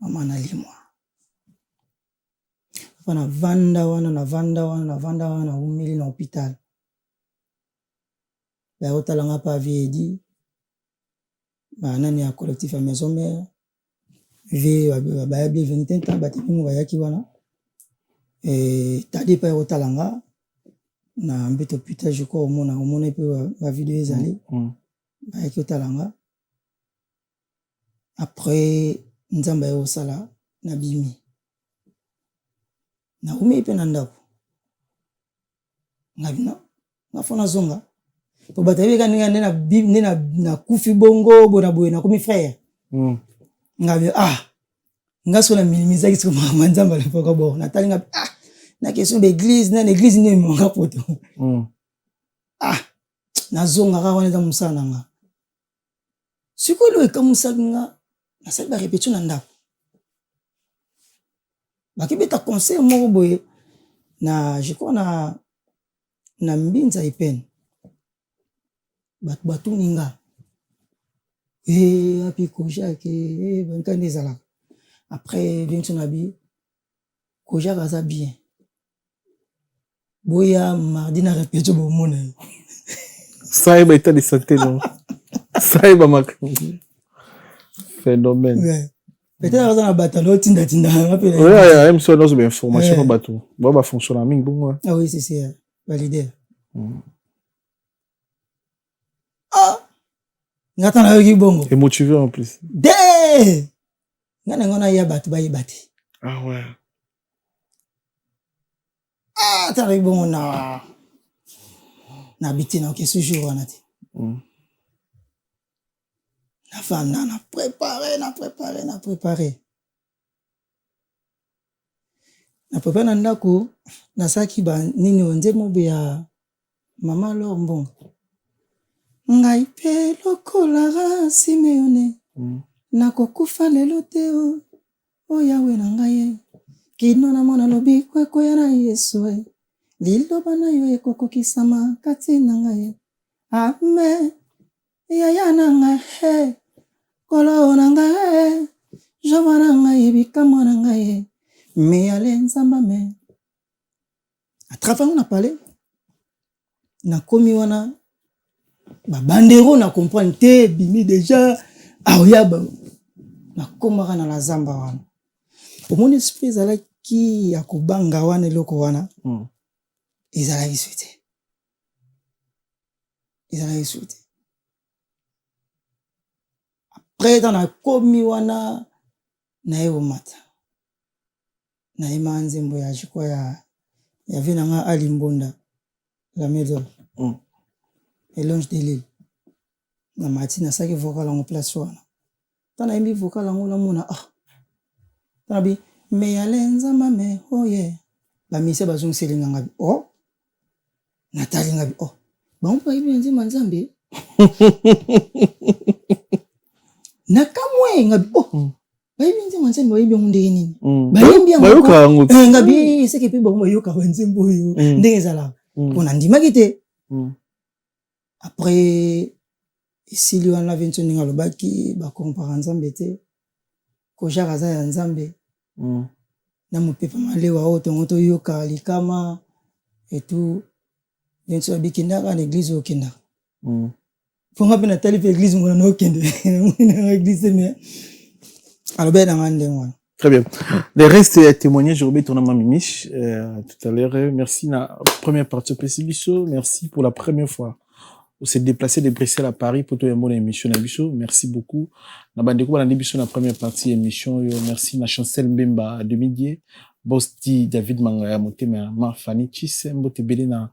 Mama na limwa. Papa na vanda wana na vanda wana na vanda wana na umeli na hôpital. Baye kotala nga pa vie edi. Ba nani ya collectif ya maison mère. Vie baya bienvenue tenta bato mingi bayaki wana. Et tadi pa kotala nga na mbeto hôpital je crois omona omona pe ba video ezali. Bayaki kotala nga. Après nzambe aye kosala nabimi. Naumeli pe na ndako. Nga bino nga fo nazonga po bato bayebi kaka ndenge nde nakufi bongo boye na boye nakomi frère. Nga bi ah nga so na minimisaki siko makambo ya nzambe alobaka bon natali nga ah na question ba église na église nde ememaka poto. Ah nazonga kaka wana eza mosala na nga. Sikoyo eloko ekamusaki nga nasali ba répétition na ndako. Bakibeta concert moko boye na je crois na na Mbinza Epene. Bato batuni nga eh api Kojak eh banka nde ezalaka. Après Vincent abi Kojak aza bien. Boya mardi na répétition bomona ye. Ça ba état de santé non. Ça ba makambo. Phénomène. Ouais. Peut-être aza na bato alo tinda tinda nga pe. Ouais, ouais, même si on a information ba bato. Ba ba fonctionner mingi bongo. Ah oui, c'est c'est ba leader. Ah! Nga ta nayoki bongo. Et motivé en plus. De! Nga na nga ya bato bayeba te. Ah ouais. Ah, ta nayoki bongo na na biti na oke jour wana te. Nafanda na préparé na préparé na préparé. Na préparé na ndako nasalaki ba nini oyo nzembo moko ya mama Lor Mbongo. Ngai mpe lokola Simeone nakokufa lelo te o o Yawe na ngai. Kino namona lobiko ekoya na Yesu e, liloba na yo ekokokisama kati na ngai e. Amen, yaya na ngai e, Nkolo na ngai e, Jehovah na ngai, bikamwa na ngai e, meyale Nzambe amen. À travers yango na palais, nakomi wana ba bandero na comprendre te ebimi deja aoya ba nakomaka na la zamba wana omoni esprit ezalaki ya kobanga wana eloko wana ezalaki su te ezalaki su te après ntango nakomi wana naye komata nayemaka nzembo ya je crois ya vie na nga Ali Mbonda la middle Elonge de l'île na mati nasalaki vocal yango place wana ntango nayembi vocal yango namona ah ntango bi meyale nzamba me oye bamisia bazongiseli nga ngabi oh natali ngabi oh bango mpe bayebi na nzembo ya nzambe nakamwe ngabi oh bayebi nzembo ya nzambe bayebi yango ndenge nini bayembi Bayoka yango te. Eh, ngabi eseke mpe bango bayokaka nzembo oyo ndenge ezalaka mpo nandimaki te. Après esili wana Vincent ndenge alobaki bakompara nzambe te kojaka aza ya nzambe na mopepe malewa oyo tongo toyoka likama etout Vincent abikendaka na église oyo okendaka mpo nga mpe natali mpe église mona na okende namoni nanga église te mais alobaki na nga ndenge wana. Très bien. Le reste est témoignage Robert Tournama Mimiche tout à l'heure. Merci na première partie au Biso. Merci pour la première fois. On s'est déplacé de Bruxelles à Paris pour toi une émission na biso. Merci beaucoup. Na bande ko na biso na première partie émission yo. Merci na Chancel Mbemba de Midi. Bosti David Mangaya Motema ma Fanny Chisse Mbote Bele na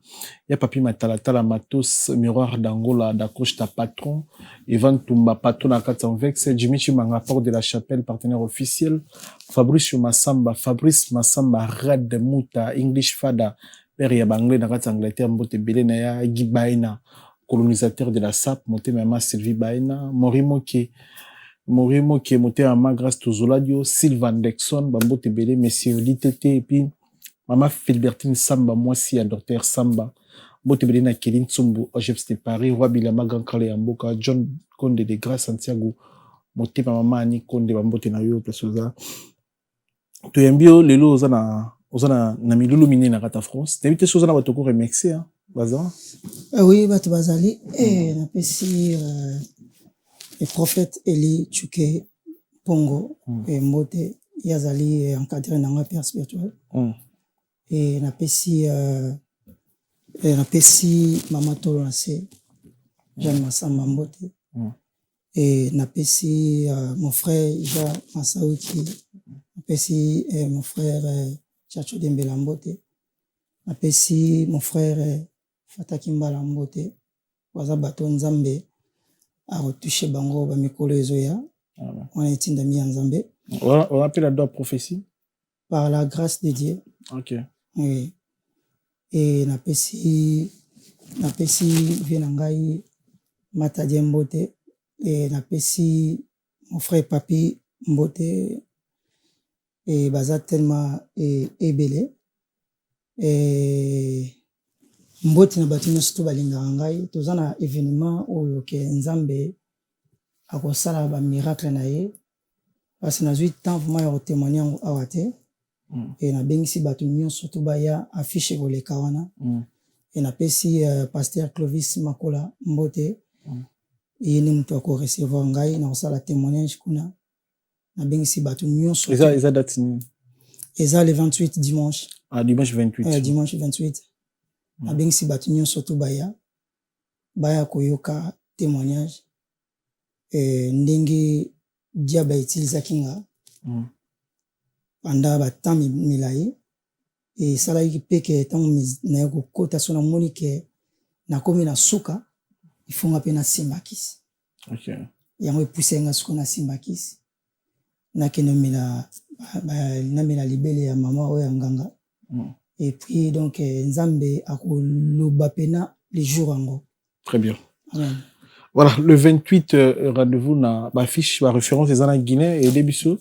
ya Papi Matalatala Matos Miroir d'Angola d'Acosta patron Evan Tumba patron na kati Vex Jimmy Chimanga Porte de la Chapelle partenaire officiel Fabrice Massamba Fabrice Massamba Rad Muta English Fada père ya Banglais na kati Angleterre Mbote Bele na ya Guy Baena colonisateur de la SAP Motema ma Sylvie Baena Morimoke Morimoke Motema ma Grâce Tozoladio Sylvain Dexon Bambote Bele Monsieur Litete et puis Mama Philbertine Samba mwasi ya Docteur Samba Mbote Bele na Kelly Ntsumbu Ojeps de Paris Roi Bilama Grand Kale ya Mboka John Konde de Grâce Santiago Motema Mama Annie Konde Bambote na yo place oza toyambi yo lelo oza na milulu minene na kati ya France nayebi te so oza na bato ko remercier hein, baza. Oui, bato bazali napesi le prophète Eli Chuke Pongo mbote ye azali encadré na nga père spirituel e napesi mama Tolo na se Jeanne Massamba mbote e napesi mon frère Jean Masauki napesi mon frère Chacho Dembela mbote napesi mon frère Fataki Mbala mbote baza bato nzambe akotouche bango bamikolo ezoya wana etindami ya nzambe. On appelle la droit prophétie. Par la grâce de Dieu. Ok. Oui. Et napesi vie na ngai Matadie mbote et napesi mon frère Papi mbote et baza tellement ebele et mbote na bato nyonso to balingaka ngai toza na événement oyo ke nzambe akosala ba miracle na ye parce que nazwi temps vraiment ya kotémoigner yango awa te e nabengisi bato nyonso to baya affiche koleka wana e napesi pasteur Clovis Makola mbote ye nde moto akorecevoir ngai na kosala témoignage kuna nabengisi bato nyonso. Eza date nini? Eza le 28 dimanche. Ah, dimanche 28. Dimanche 28 nabengisi bato nyonso to baya koyoka témoignage ndenge diable autilisaki nga pendant batemps milai esalaki mpe ke ntango naye kokota so namoni ke nakomi na suka ifonga mpe nasimba kisi yango epusai nga sikoyo nasimba kisi nakende omela namela libele ya mama oyo ya nganga et puis donc nzambe akoloba pena le jour yango. Très bien. Amen. Voilà, le 28, rendez-vous na ba fiche, ba référence eza na Guinée et Biso.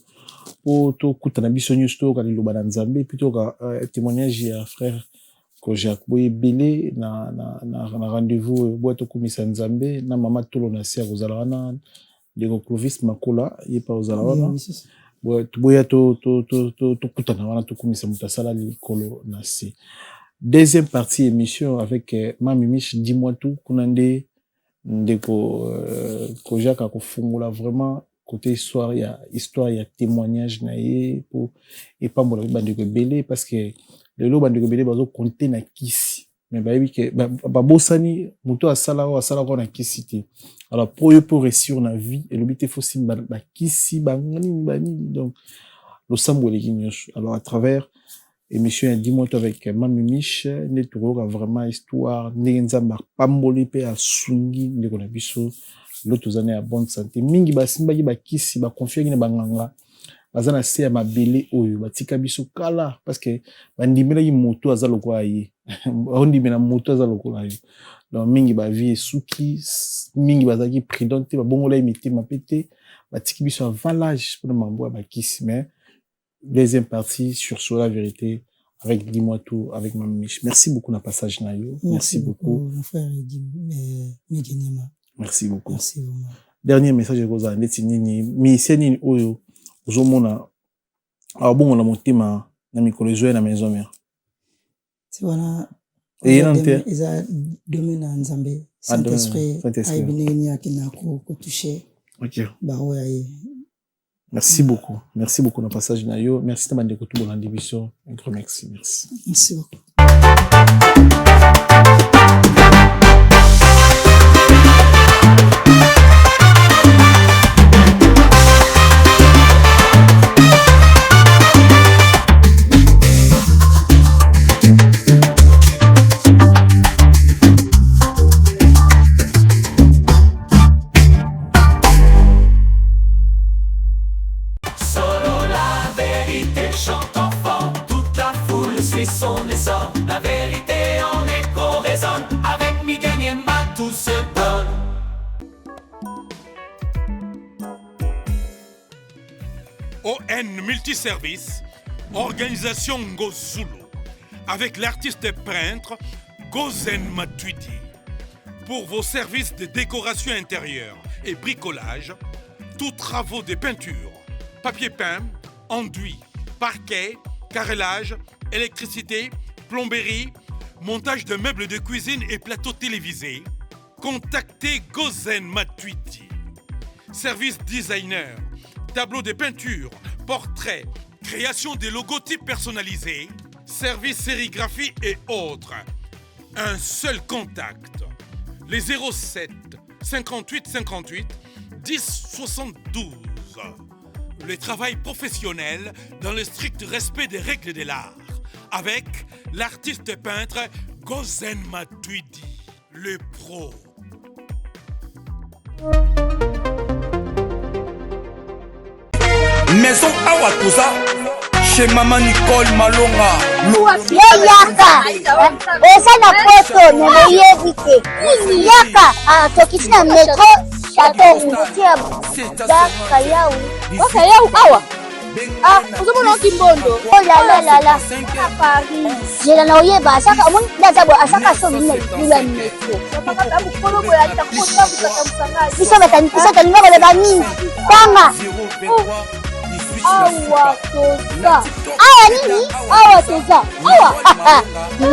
mpo tokutana biso nyonso toyoka liloba na Nzambe mpe toyoka euh, témoignage ya frère Kojak. Boye ebele na, na, na, na rendez-vous oyo boya tokumisa Nzambe na mama Tolo na se akozala wana, ndeko Clovis Makola ye mpe akozala wana. Boya tokutana wana tokumisa moto asala likolo na se. Deuxième partie émission avec euh, Mami Mich, dis-moi tout, kuna nde ndeko euh, Kojak akofungola vraiment côté histoire ya histoire ya témoignage na ye po epambola mpe bandeko ebele parce que lelo bandeko ebele bazo compter na kisi mais bayebi ke babosani moto asala oyo asalaka na kisi te. Alors po yo po réussir na vie elobi te fo simba bakisi banini banini, donc losambo eleki nyonso. Alors à travers émission ya Dis-moi tout avec Mami Mich nde tokoyoka vraiment histoire ndenge Nzambe apamboli mpe asungi ndeko na biso lelo toza na ya bonne santé. Mingi basimbaki bakisi, bakonfiaki na banganga baza na se ya mabele oyo batika biso kala parce que bandimelaki moto aza lokola ye, ondimela moto aza lokola ye. Donc mingi bavie esuki, mingi bazalaki prudent te, babongolaki mitema mpe te, batiki biso avant l'âge mpona makambo ya bakisi. Mais deuxième partie sur sur la vérité avec Dis-moi tout avec Mami Mich. Merci beaucoup na passage na yo. Merci, Merci beaucoup. beaucoup, mon frère Miguel Niema. Merci beaucoup. Merci vraiment. Dernier message ekozala ndeti nini, mise nini oyo ozomona abongola motema na mikolo ezoya na maison mère? Ti wana Eye nanu te? Eza domaine ya Nzambe, Ah, domaine, Saint-Esprit Saint-Esprit. ayebi ndenge nini akenda kotouche baoyo ya ye. Merci beaucoup. Merci beaucoup na passage na yo. Merci na bandeko tout bolandi biso. Un grand merci. Merci. Merci beaucoup. Solo la vérité chante enfant, toute la foule suit son essor. La vérité en écho résonne, avec Miguel Niema tout se donne. ON Multiservice, Organisation Ngozulu, avec l'artiste peintre Gozen Matuidi. Pour vos services de décoration intérieure et bricolage, tous travaux de peinture, papier peint, enduit, parquet, carrelage, électricité, plomberie, montage de meubles de cuisine et plateaux télévisés, contactez Gozen Matuidi. Service designer, tableau de peinture, portrait, création des logotypes personnalisés, service sérigraphie et autres. Un seul contact. Les 07 58 58 10 72. Le travail professionnel dans le strict respect des règles de l'art. Avec l'artiste peintre Gozen Matuidi, le pro. Maison awa toza chez Mama Nicole Malonga. Yo yaka oza na poto me boyebi te yaka ah, tokiti na metro chateau rouge ya bakayau bakayau awa ah ozomona okimbondo oh la la la la na Paris zela na oyeba asaka omoni nde aza boye asaka so bimi na libulu ya metro biso biso tolinga koloba mingi tanga awa toza awa nini awa toza awa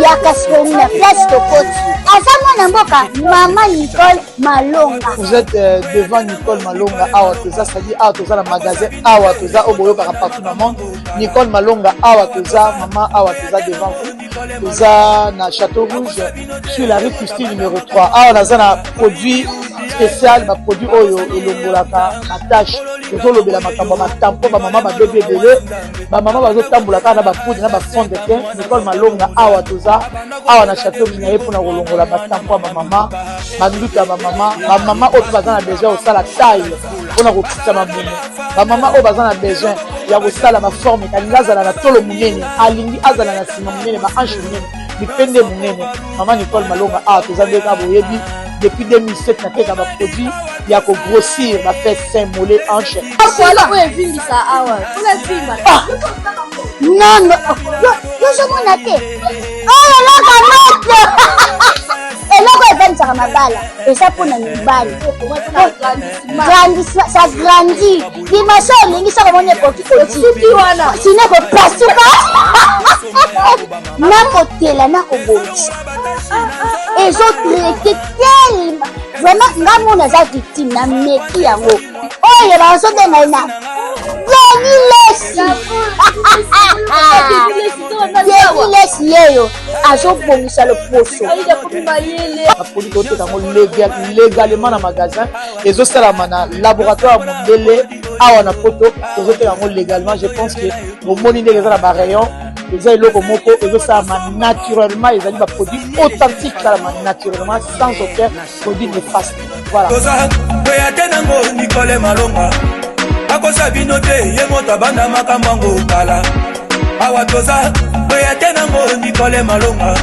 yaka sikoyo na place tokoti aza mwana mboka mama Nicole Malonga. Vous êtes euh, devant Nicole Malonga awa toza, c'est-à-dire awa toza na magasin awa toza oyo boyokaka partout na monde. Nicole Malonga awa toza, mama awa toza devant vous. Toza na Château Rouge sur la rue Christine numéro 3. Awa naza na produit spécial, ba produit oyo elongolaka ba tache. Tozolobela makambo ya matampo, ba mama babebi ebele, ba mama bazotambola kaka na ba poudre na ba fond de teint. Nicole Malonga awa toza awa na Château Rouge na ye mpona kolongola ba tampon ya ba mama. Banduta ya bamama, bamama oyo mpe baza na besoin ya kosala taille mpona kokitisa mabumu, bamama oyo baza na besoin ya kosala baforme, alingi azala na tolo monene, alingi azala na nsima monene, bahanche monene, mipende monene. Mama Nicole Malonga awa toza nde kaka boyebi depuis 2007 nateka baproduit. ya kogrossir bafesse, sein, mollet, hanche. Oyo evimbisa awa mpona vimba. Non, yozomona te, oyo eloko moto, eloko evandisaka mabala, eza mpona mibali. Ça grandit dimension olingi, soko omoni ekoki kosuki wana. Sino ekopasuka nakotela nakobongisa, ezotraite tellement. Vraiment, nga mona aza victime na meki yango oyo bazobenga ye na Denis Lesi. Denis Lesi yeyo azobongisa loposo. Baproduit toteka yango légalement na magasin, ezosalama na laboratoire ya mondele awa na Poto. Tozoteka yango légalement. Je pense que bomoni ndenge eza na barayon. Eza eloko moko ezosalama naturellement, ezali baproduit authentique, esalama naturellement sans aucun produit néfaste. Voilà. Toza kweya te nango Nicole Malonga, akosa bino te, ye moto abanda makambo yango kala. Awa toza kweya te nango Nicole Malonga.